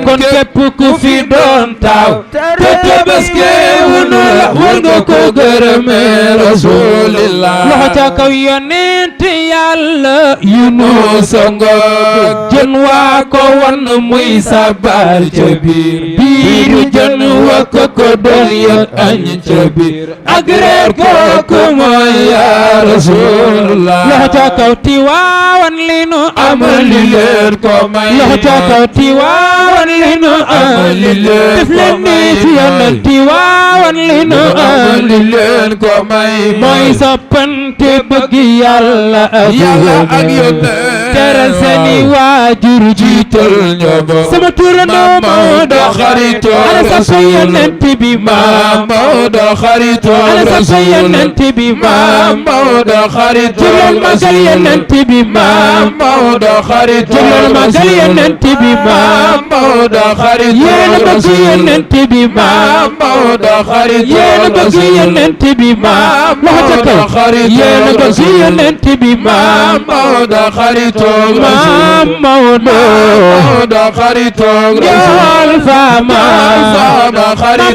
kon képp ku fi doon taaw te tabaski wunu la war nga ko gërëme rasulillah loxo ca kaw yonent yàlla Yunus ngoog jën waa ko wan muy sabal ca biiru jën wa ko doon yëg añ ca biir ak reer kooku mooy yaa rasulullah loxo ca kaw Tiwaawan li nu amal li leen ko may loxo ca kaw Tiwaawan li nu amal li leen def leen ni ci yonent Tiwaawan li nu amal li leen ko may mooy soppante bëgg yàlla ak yonent teral seeni waajur jiital ñoom sama turandoo Maodo xarito ana sa yonent bi maam Maodo xarito ana sa yonent bi maam Maodo xarito jullal magal yonent bi maam Maodo xarito jullal magal yonent bi maam Maodo xarito yéen bëgg yonent bi maam Maodo xarito yéen bëgg yonent bi maam loxo ca kaw yéen bëgg yonent bi maam Maodo xarito maam Maodo xarito yool fa maam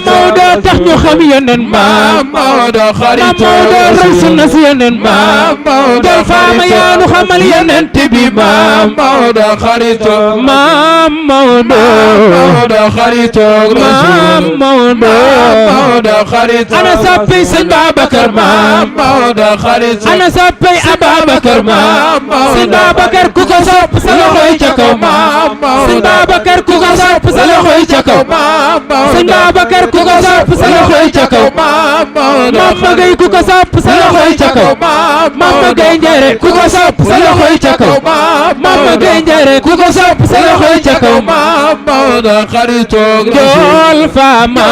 Maodo tax ñu xam yeneen maam Maodo xarito roy sunna si yeneen maam yool fa ma yaanu xamal yeneen bi maam Maodo xarito maam Maodo xarito maam Maodo xarito ana sappay sëñ Babacar maam Maodo xarito ana sappay Ababacar maam sëñ Babacar ku ko sopp sa loxoy ca kaw maam sëñ Babacar ku ko sopp sa loxoy ca kaw maam sëñ Babacar ku ko sopp sa loxoy ca kaw maam Mama Gueye ku ko sopp sa loxoy ca kaw maam Mama Gueye Njere ku ko sopp sa loxoy ca kaw maam Mama Gueye Njere ku ko sopp sa loxoy ca kaw maam Maodo xarito Jool Fama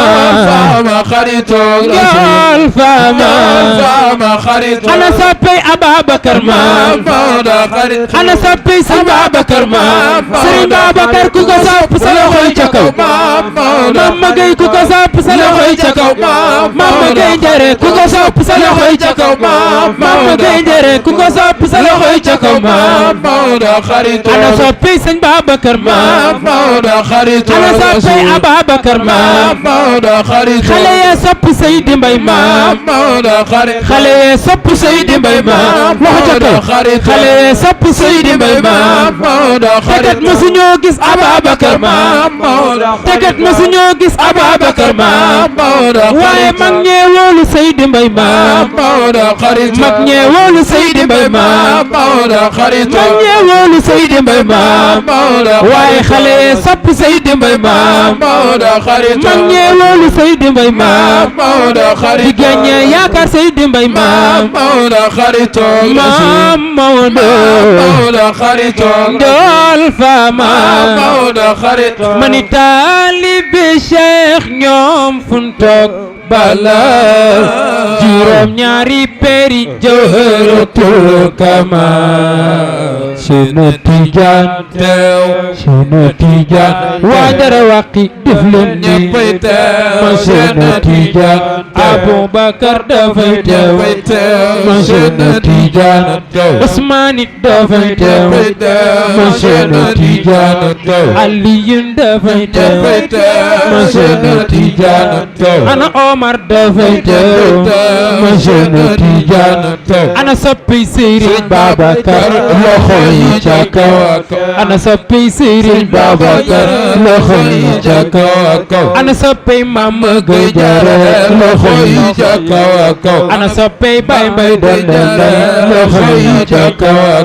xarito Jool Fama xarito ana soppay Ababacar maam Maodo xarito ana soppay Sëriñ Babacar maam Sëriñ Babacar ku ko sopp sa loxoy ca kaw Mama Gueye ku ko sopp sa loxoy ca kaw Mama Gueye Njere ku ko sopp sa loxoy ca kaw Mama Gueye Njere ku ko sopp sa loxoy ca kaw Maodo xarito ana soppay Sëriñ Babacar maam Maodo xarito ana soppay Ababacar maam Maodo xarito xale yee sopp Seydi Mbaye maam Maodo xarito xale yee sopp Seydi Mbaye maam loxo ca kaw xale yee sopp Seydi Mbaye maam Maodo tekat mësuñoo gis Ababacar maam tekat mësuñoo gis Ababacar maam waaye mag ñee wóolu Seydi Mbaye maam Maodo xarito mag ñee wóolu Seydi Mbaye maam Maodo xarito mag ñee wóolu Seydi Mbaye maam waaye xale yee sopp Seydi Mbaye maam Maodo xarito mag ñee wóolu Seydi Mbaye maam Maodo xarito jigéen ñee yaakaar Seydi Mbaye maam Maodo xarito maam Maodo xarito Jool Fama Maodo xarito mani taalibe Cheikh ñoom fun toog bala juróom ñaari peri jawharatul kamal Seydina Tijaan Seydina Tijaan waa dara waqi def leen ni ma Seydina Tijaan Abubakar dafay teew ma Seydina Tijaan Usmaan dafay teew ma Seydina Tijaan Aliyun dafay teew ma Seydina Tijaan ana Omar dafay teew ma Seydina Tijaan ana soppi Sëriñ Babacar loxo yi ca kaw ana soppey Serigne Babacar loxo yi ca kaw ana soppey Mama Gueye Diarra loxo yi ca kaw ana soppey Baye Mbaye Donde Mbaye loxo yi ca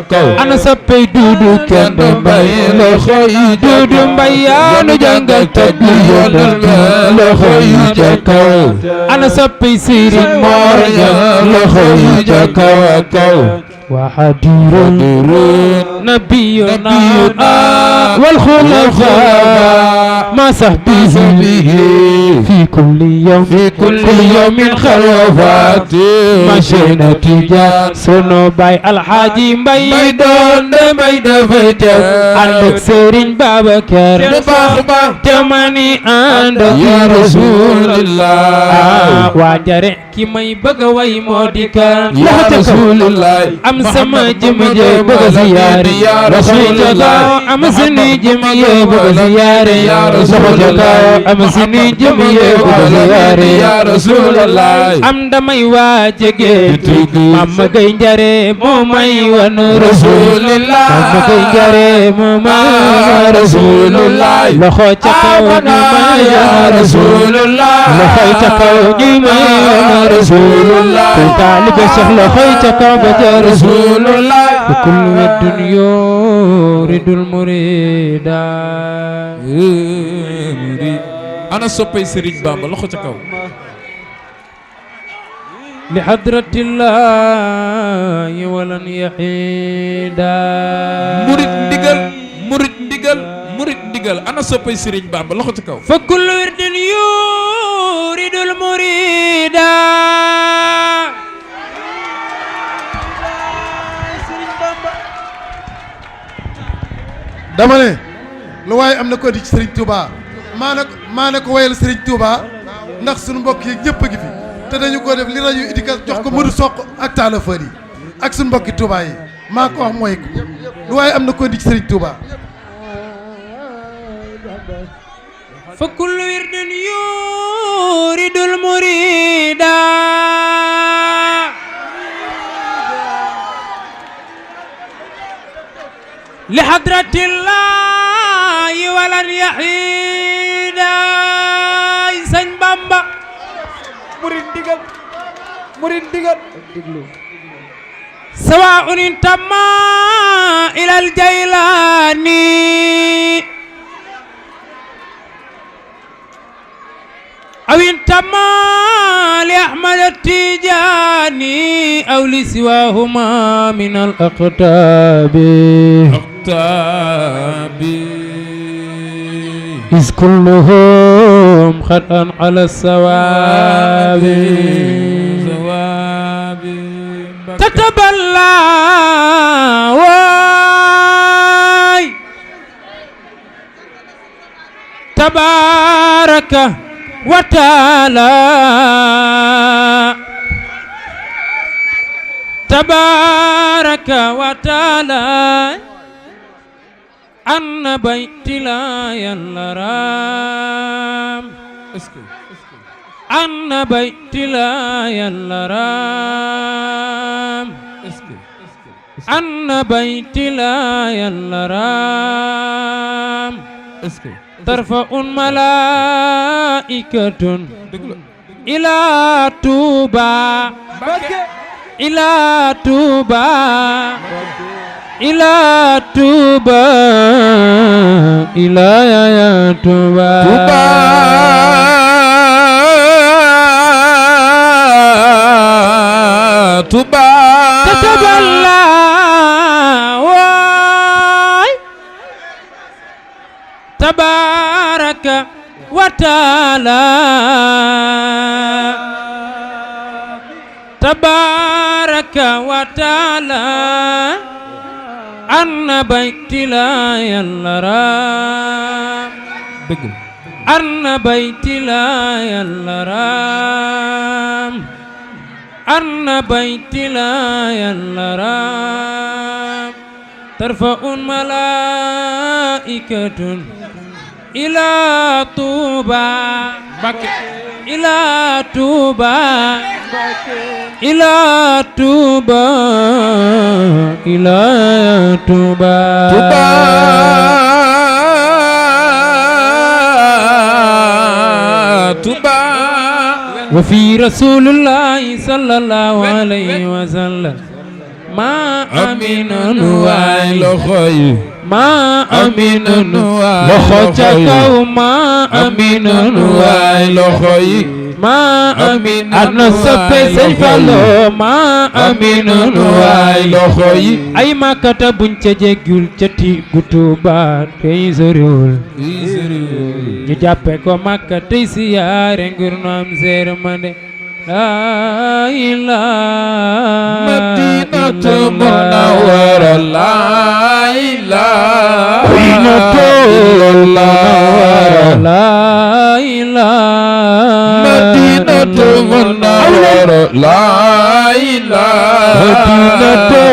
kaw ana soppey Dudu Kende Mbaye loxo yi Dudu Mbaye yaa nu jàngal tagg Yonent loxo yi ca kaw ana soppey Serigne Mor Niang loxo yi ca kaw وحدير نبينا والخلفاء ما صحبه في كل يوم خلوفات مشينا تجا سنو باي الحاجي مباي دون مباي دفت عندك سيرين بابكر تماني عندك يا رسول الله واجري كي ماي بغا واي موديكا يا رسول الله am sama jëm je bëgg ziyaare Rasulullah am sunu jëm je bëgg ziyaare Rasulullah am sunu jëm je bëgg ziyaare Rasulullah am damay waajege Mama Gueye Diarra moo may wan Rasulullah Mama Gueye Diarra moo may Rasulullah loxo ca kaw ñu may Rasulullah loxo ca kaw ñu may Rasulullah taalibe Cheikh loxo ca kaw ba رسول الله بكل الدنيا يريد المريد أنا صبي سريج بامبا لخو تكاو لحضرة الله ولن يحيدا مريد ديغل أنا صبي سريج بامبا لخو تكاو فكل ورد يريد المريد dama ne lu waaye am na ko di ci Serigne Touba maa ne ko wayal Serigne Touba ndax suñu mbokk yi ñëpp a ngi fi te dañu ko def li rajo Idika jox ko Modou Soq ak Talla Fër yi ak suñu mbokki Touba yi maa ko wax mooy lu waaye am na ko di ci Serigne Touba fa kullu wirdin yuridul murida لحضرة الله ولن يحيد سن بامبا مريد ديغل سواء انتمى إلى الجيلاني أو انتمى لأحمد التيجاني أو لسواهما من الأقطاب إذ كلهم خطأ على الصواب تتبلى واي تبارك وتعالى تبارك وتعالى أن بيت لا يلرام أن بيت لا يلرام أن بيت لا يلرام ترفع ملائكة إلى توبة إلى توبة إلى توبة إلى يا توبة توبة كتب الله تبارك وتعالى تبارك وتعالى أن بيت لا يلرام أن بيت لا يلرام أن بيت لا يلرام ترفع ملائكة إلى طوبى ila Touba ila Touba ila Touba Touba wa fi rasulillahi sallallahu alayhi wa sallam ma aminun waay loxo yi ma aminun loxo ca kaw ma aminun waay loxo yi ma amin ana soppe Sëñ Fallu ma aminun waay loxo yi ay makata buñ ca jéggul ca ti gu Tuuba tey soriwul ñu jàppe ko Makka tey siyaare ngir nu am yërmande la ilaha Madinatu Munawwara la ilaha illallah la ilaha Madinatu Munawwara la ilaha Madinatu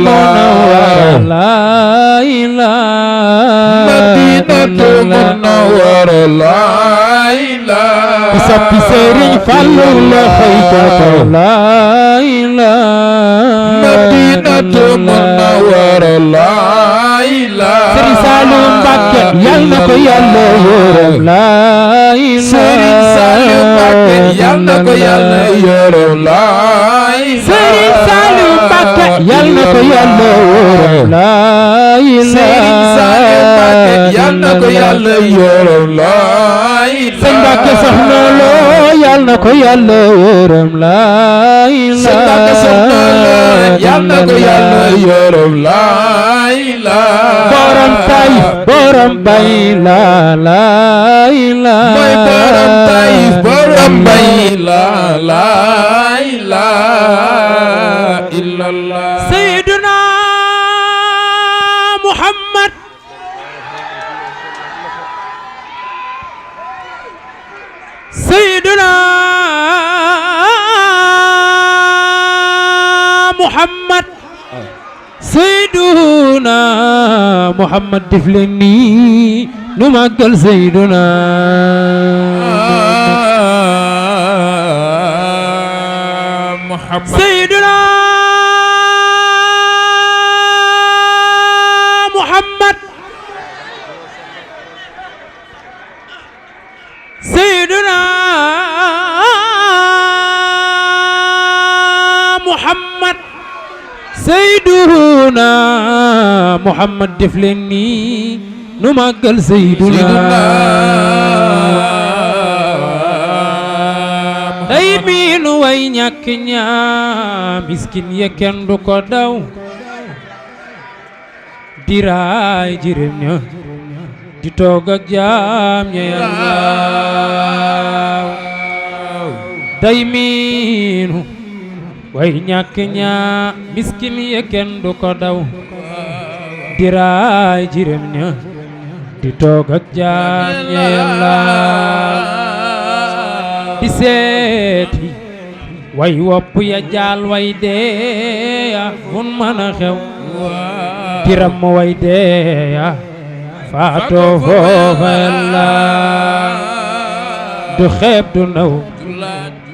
Munawwara la ilaha Madinatu Munawwara la ilaha sappi Sëriñ Fallu la xëyta la ilaha Madinatu Munawwara la ilaha Sëriñ Saliou Mbacké yal na ko Yàlla yërëm la ilaha Sëriñ Saliou Mbacké yal na ko Yàlla yërëm la ilaha Sëriñ Saliou Mbacké yal na ko Yàlla yërëm la ilaha Sëriñ Saliou Mbacké yal na ko Yàlla yërëm la ilaha Sëñ Mbacké Soxna Lo yal na ko Yàlla yërëm la ilaha Sëñ Mbacké Soxna Lo yal na ko Yàlla yërëm la ilaha borom Taïf borom bay la ilaha mooy borom Taïf borom bay la ilaha illallah Sayyiduna Muhammad Sayyiduna Muhammad Sayyiduna Muhammad def leen nii nu màggal Sayyiduna Muhammad Sayyiduna Muhammad Sayyiduna Muhammad Sayyiduna Muhammad def leen nii nu màggal Sayyiduna day miinu way ñàkk ñaa miskin ya kenn du ko daw diraay jirim ña di toog ak jaam ña Yàlla day miinu way ñàkk ñaa miskin ya kenn du ko daw diraay jirim ña di toog ak jaam ña Yàlla di seeti way wopp ya jaal way deeya fun mën a xew diram ma way deeya faatoo foofa Yàlla du xeeb du naw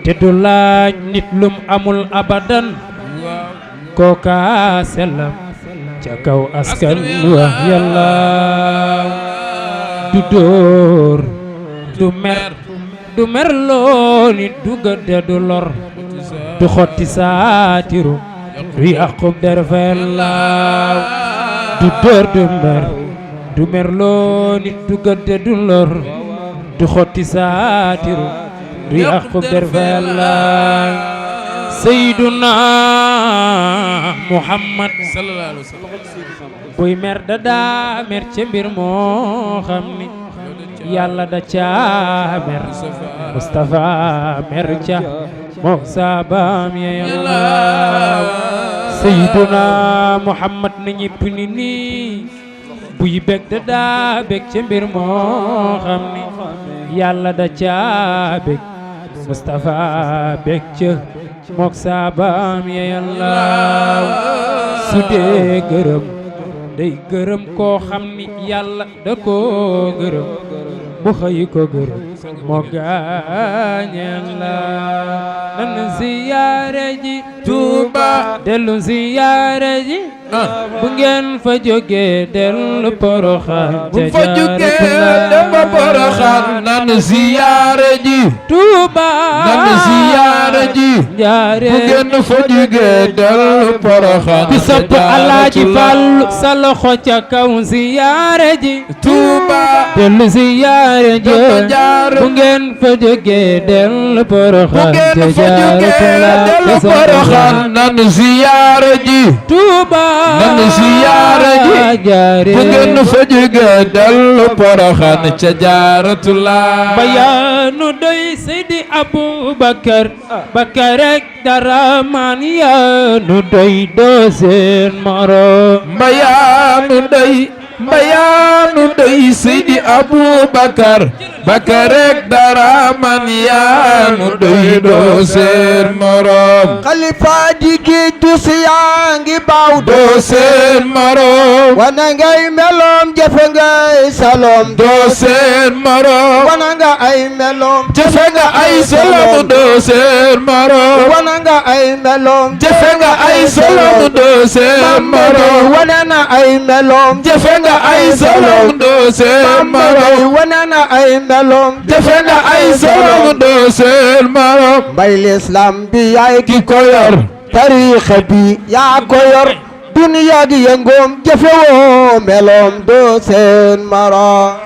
te du laaj nit lum amul abadan kooka sellam ca kaw askan wa Yàlla du dóor du mer du merloo nit du gëdde du lor du xotti saatiru du yàqub der fa Yàlla du dóor du merloo nit du gëdde du lor du xotti saatiru du yàqub der fa Yàlla Sayyiduna Muhammad sallallahu alayhi wa sallam buy mer da daa mer ca mbir moo xam ni Yàlla da caa mer Mustafa mer ca moo saabaam ya Yàlla Sayyiduna Muhammad na ñépp ni nii buy bég da daa bég ca mbir moo xam ni Yàlla da caa bég Mustafa bég ca mook saabaam ya Yàlla su dee gërëm day gërëm koo xam ni Yàlla da koo gërëm bu xëy ko gërëm moo gaañeen la nan ziyaare ji Tuuba dellu ziyaare ji bu ngeen fa jógee dellu Poroxaan bu fa jógee dellu Poroxaan nan ziyaare ji Tuuba nan ziyaare ji jaare bu ngeen fa jógee dellu Poroxaan ku sopp Alaaji Fallu sa loxo ca kaw ziyaare ji Tuuba dellu ziyaare ji bu ngeen fa jógee dellu Poroxaan bu ngeen fa jógee dellu Poroxaan nan ziyaare ji Tuuba nan ziyaare ji jaare bu ngeen fa jógee dellu Poroxaan ca Jaaratullah bayaanu doy Seydi Abubakar Bakar rek dara man yaanu doy doo seen moro bayaanu doy Seydi Abubakar Bakar rek dara man yaanu doy doo seen morom xalifa di géej du si yaa ngi baaw doo seen morom wana ngay meloom jëfe ngay salom doo seen morom wana nga ay meloom jëfe nga ay salom doo seen morom wana nga ay meloom jëfe nga ay salom doo seen morom wana na ay meloom jëfe nga ay salom doo seen morom wana na ay meloom jëfe nga ay salom doo seen morom mbay lislaam bi yaay ki ko yor tariixa bi yaa ko yor duniya gi yëngoom jëfe woo meloom doo seen mara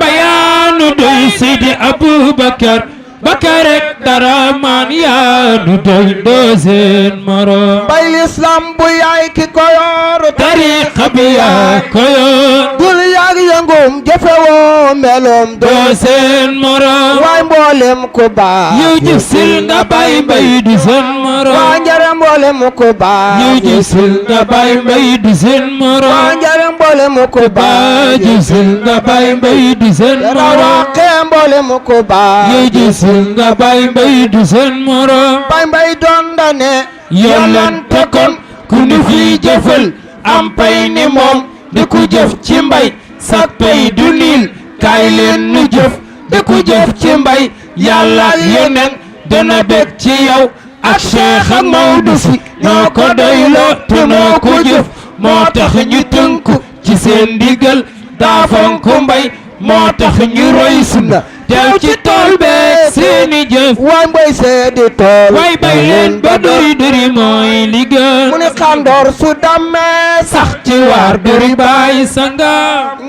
bayaanu doy Seydi Abubakar Bakar rek dara man yaanu doy doo seen moro mbay lislaam bu yaay ki ko yor tariixa bi yaa ko yor duniya gi yëngoom jëfe woo meloom doo seen moro waay mboolem ku baax yow jëf sil nga bay mbay du seen moro waa njare mboolem ku baax yow jëf sil nga bay mbay du seen moro waa njare mboolem ku baax jëf sil nga bay mbay du seen moro rawaqee mboolem ku baax yow jëf sil nga bay mbay du seen moro bay mbay doon da ne yolante kon ku nu fi jëfal am pay ni moom di ku jëf ci mbay sa pay du niil kaay leen nu jëf di ku jëf ci mbay yàlla ak yeneen dana bég ci yow ak Cheikh ak Maodo si ñoo ko doyloo te noo ko jëf moo tax ñu tënku ci seen ndigal daa fonku mbay moo tax ñu roy sunna teew ci tool bee seeni jëf waay mboy seedi tool way bay leen ba dori dori mooy li gën mu ni xandoor su dammee sax ci waar dori baay sanga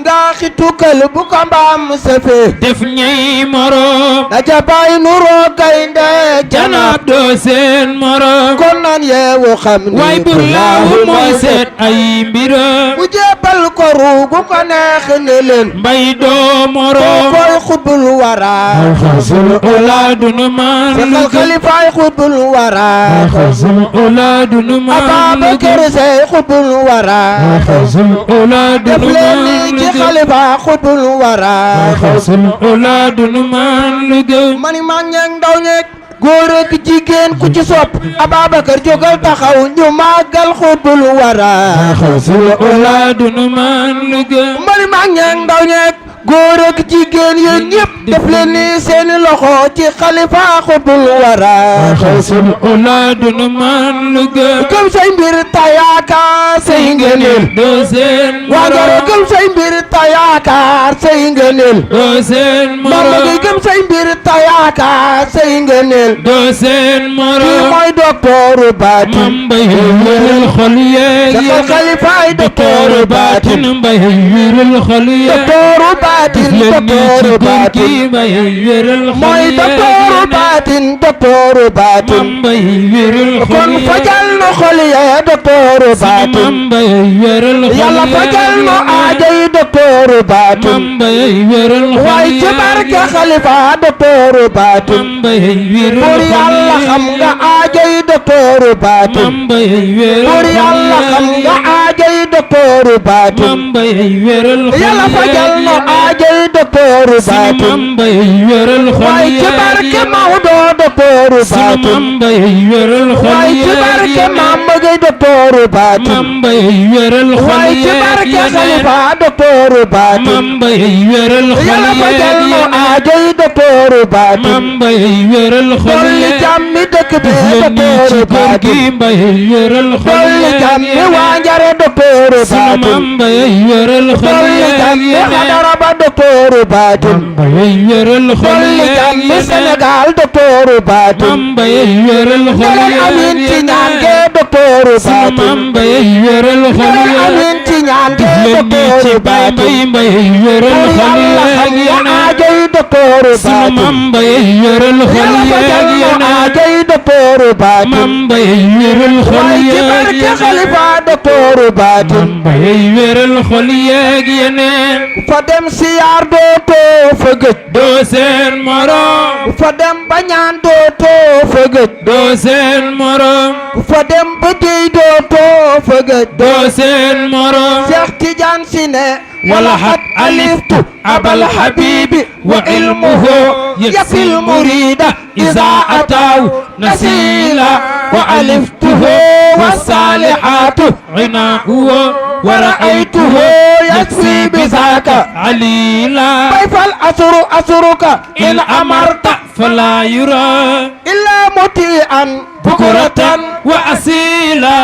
nga xitukal bu ko mbaam sëfe def ñey moroom da ca bay nuroo gaynde janaab doo seen moroom kon nan yeewu xam ni way bur laahu mooy seet ay mbiram bu jébbal ko ruugu ko neex ne leen mbay doo moroom koy xutbul wara xasul ulaadunu man seqal xalifaay xutbul wara xasul ulaadunu man Ababakar Sey xutbul wara xasul ulaadunu def leen ni man ci xalifa xutbul wara xasul ulaadunu man lu gën mani mag ñeeg ndaw ñeeg góor ak jigéen ku ci sopp Ababakar jógal taxaw ñu màggal xutbul wara xasul ulaadunu man lu gën mani mag ñeeg ndaw ñeeg góor ak jigéen yéen ñëpp def leen ni seeni loxo ci xalifa xutbul wara xasul ulaadunu man lu gën gëm say mbir tayaakaar say ngëneel doo seen waa ngara gëm say mbir tayaakaar say ngëneel doo seen Bamba gi gëm say mbir tayaakaar say ngëneel doo seen kii mooy doktooru baatin mam mbay wéral xol yeeg seqal xalifaay doktooru baatin mbay wéral xol yeeg doktooru baatin doktooru baatin mbay wéral xol mooy doktooru baatin doktooru baatin mbay wéral xol kon fajal nu xol yee doktooru baatin mbay wéral xol yàlla fajal nu aajo yi doktooru baatin mbay wéral xol waaye ci barke xalifa doktooru baatin mbay wéral pour yàlla xam nga aajo yi doktooru baatin mbay wéral pour yàlla xam nga aajo yi doktooru baatin mbay wéral yàlla fajal nu aajo yi doktooru baatin mbay wéral xol waaye ci barke Maodo doktooru baatin mbay wéral xol waaye ci barke Mame Gueye doktooru docteur Batin Mambay wéral xol waaye ci yeeg barke yeneen xalifa docteur Batin Mambay wéral xol yàlla fajal yeeg nu yeneen aajoy docteur Batin Mambay wéral xol dolli yeeg jàmmi dëkk bi leen nii ci docteur kër gi Batin mbay wéral xol dolli yeeg jàmmi yeneen waa Njare docteur sunu Batin Mambay wéral xol dolli yeeg jàmmi yeneen xadara ba docteur Batin Mambay wéral xol dolli yeeg jàmmi yeneen Sénégal docteur Batin Mambay wéral xol ñeneen yeeg amin ci ñaan yeneen ge docteur sunu Batin Mambay wéral xol ñeneen yeeg amin ci ñaan ge leen nii ci docteur bay Batin mbay wéral pour xol yàlla yeeg xam na yeneen aajoy docteur sunu Batin Mambay wéral xol yàlla fajal yeeg nu yeneen aajoy docteur Batin Mambay wéral xol waaye ci yeeg barke yeneen xalifa docteur Batin Mambay wéral xol yeeg yeneen fa dem siyaar dootoo fa gëj doo seen morom fa dem ba ñaan dootoo fa gëj doo seen morom fa dem ba déy dootoo fa gëj doo seen morom Cheikh Tidiane si ne ولحت ألفت أبا الحبيب وعلمه يكفي المريد إذا أتاه نسيلا وألفته والصالحات عناؤه ورأيته يكفي بذاك عليلا كيف الأسر أسرك إن أمرت فلا يرى إلا مطيعا بكرة وأصيلا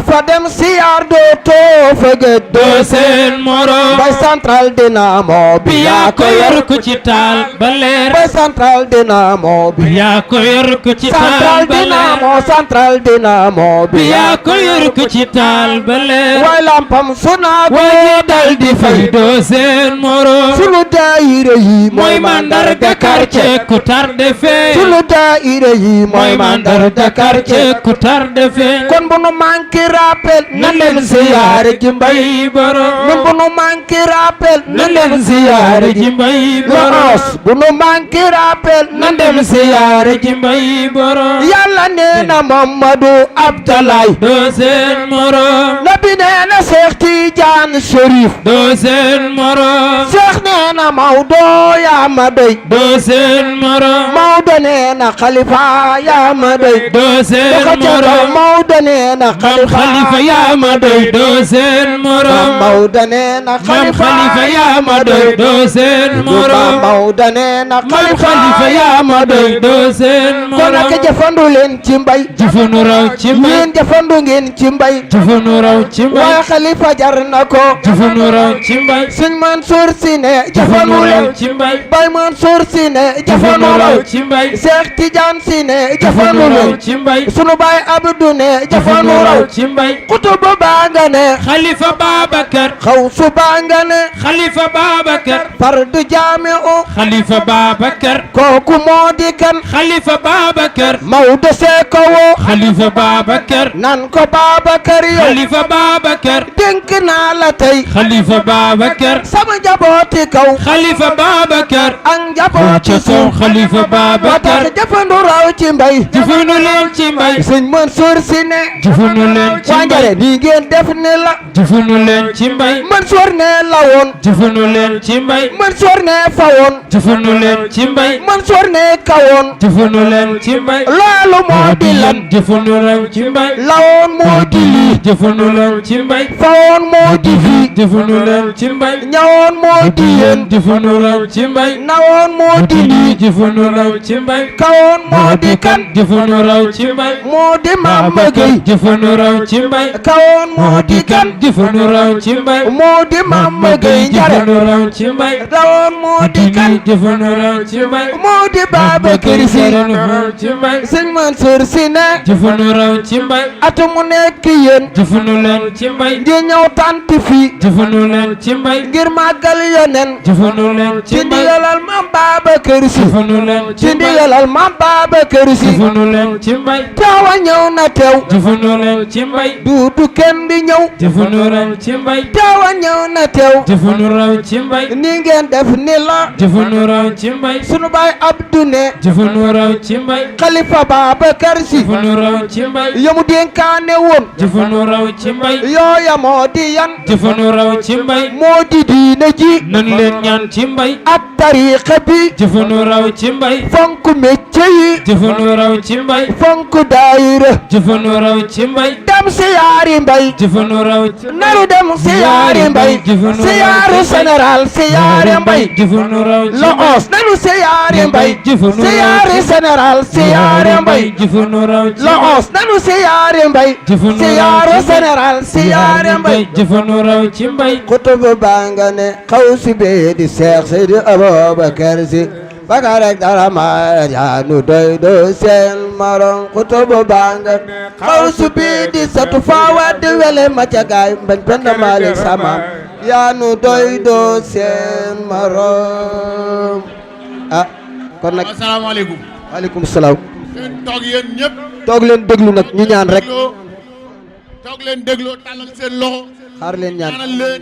فدم سيار دوتو فقد doo seen morom Bay Central Dynamo bi yaa ko yor ku ci taal ba leer Bay Central Dynamo bi yaa ko yor ku ci taal ba leer Central Dynamo bi yaa ko yor ku ci taal ba leer way lampam sunaat waaye dal di fay doo seen morom sunu daayira yi mooy mandarga quartier ku tarde fee sunu daayira yi mooy mandarga quartier ku tarde fee kon bu nu manqué rappel na leen ziyaare ji mbay borom ñun bu nu manqué rappel na leen ziyaare ji mbay borom bu nu manqué rappel na dem ziyaare ji mbay borom yàlla nee na Mamadou Abdalaay doo seen morom nabi nee na Cheikh Tidiane Chérif doo seen morom Cheikh nee na Maodo yaa ma doy doo seen morom Maodo nee na Khalifa yaa ma doy doo seen morom Maodo nee na Khalifa yaa ma doy doo seen morom Maodo nee na Khalifa yaa ma doy doo seen morom Maodo nee na Khalifa yaa ma doy doo seen kon morom nag jëfandu leen ci mbay jëfandu raw ci mbay yéen jëfandu ngeen ci mbay jëfandu raw ci mbay waaye Khalifa jar na ko jëfandu raw ci mbay Sëñ Mansour Sy ne jëfandu jëfandu raw leen ci mbay Baye Mansour Sy ne jëfandu jëfandu raw raw ci mbay Cheikh Tidiane Sy ne jëfandu jëfandu raw leen ci mbay sunu baay Abdou ne jëfandu jëfandu raw raw ci mbay kutubu baa nga ne Khalifa Babacar xawsu baa nga ne Khalifa Babacar fardu jaami'u Khalifa Babacar kooku moo di kan Khalifa Babacar Maodo see ko woo Khalifa Babacar nan ko Babacar yow Khalifa Babacar dénk naa la tey Khalifa Babacar sama njabooti kaw Khalifa Babacar ak njabooti ca suuf kaw Khalifa moo tax Babacar jëfandu raw ci mbay jëfandu leen ci mbay Sëñ Mansour Sy ne jëfandu leen ci waa Njare mbay nii ngeen def ne la jëfandu leen ci mbay Mansour ne la woon jëfandu leen ci mbay Mansour ne fa woon jëfandu leen ci mbay Mansour ne ka woon jëfandu leen ci mbay loolu moo di lan jëfandu leen ci mbay la woon moo di lii jëfandu leen ci mbay fa woon moo di fii jëfandu leen ci mbay ñawoon moo di yéen jëfandu leen ci mbay nawoon moo di lii jëfandu leen ci mbay kawoon moo di kan jëfandu raw ci mbay moo di Mama Gueye jëfandu raw ci mbay kawoon moo di kan jëfandu raw ci mbay moo di Mama Gueye Njare jëfandu raw ci mbay rawoon moo di kan jëfandu raw ci mbay moo di Babacar Sy raw ci mbay Sëñ Mansour Sy ne jëfandu raw ci mbay at mu nekk yéen jëfandu leen ci mbay di ñëw tant fii jëfandu leen ci mbay ngir màggal yonen jëfandu leen ci ci mbay ndigalal Maam Babacar Sy jëfandu leen ci ci mbay ndigalal Maam Babacar Sy jëfandu leen ci mbay taawa ñëw na teew jëfandu leen ci mbay duudu kenn di ñëw jëfandu leen ci mbay taawa ñëw na teew jëfandu raw ci mbay ni ngeen def ni la jëfandu raw ci mbay sunu baay Abdou ne jëfandu raw ci mbay Khalifa Babacar Sy jëfandu raw ci mbay yamu dénkaane woon jëfandu raw ci mbay yooya moo di yan jëfandu raw ci mbay moo di diine ji nan leen ñaan ci mbay ak tariixa bi jëfandu raw ci mbay fonk métier yi jëfandu raw ci mbay fonk daayira jëfandu raw ci mbay dem siyaari mbay jëfanu raw naru dem siyaari mbay siyaaru général siyaari mbay jëfanu raw lo os nanu siyaari mbay siyaari général siyaari mbay jëfanu raw lo os nanu siyaari mbay siyaaru général siyaari mbay jëfanu raw ci mbay kutubu banga ne xawsi be di Seex Seydi Abubakar Si bakarek dara ma ya nu doy do seen marom kutubu banga xawsi be di satu fawa di wele ma ca gaay bañ penda malik sama ya nu doy do seen marom ah kon nag asalaamaaleykum. waaleykum salaam toog yéen ñëpp. toog leen déglu nag ñu ñaan rek toog leen dégloo tàllal seen loxo. xaar leen ñaan ñaanal leen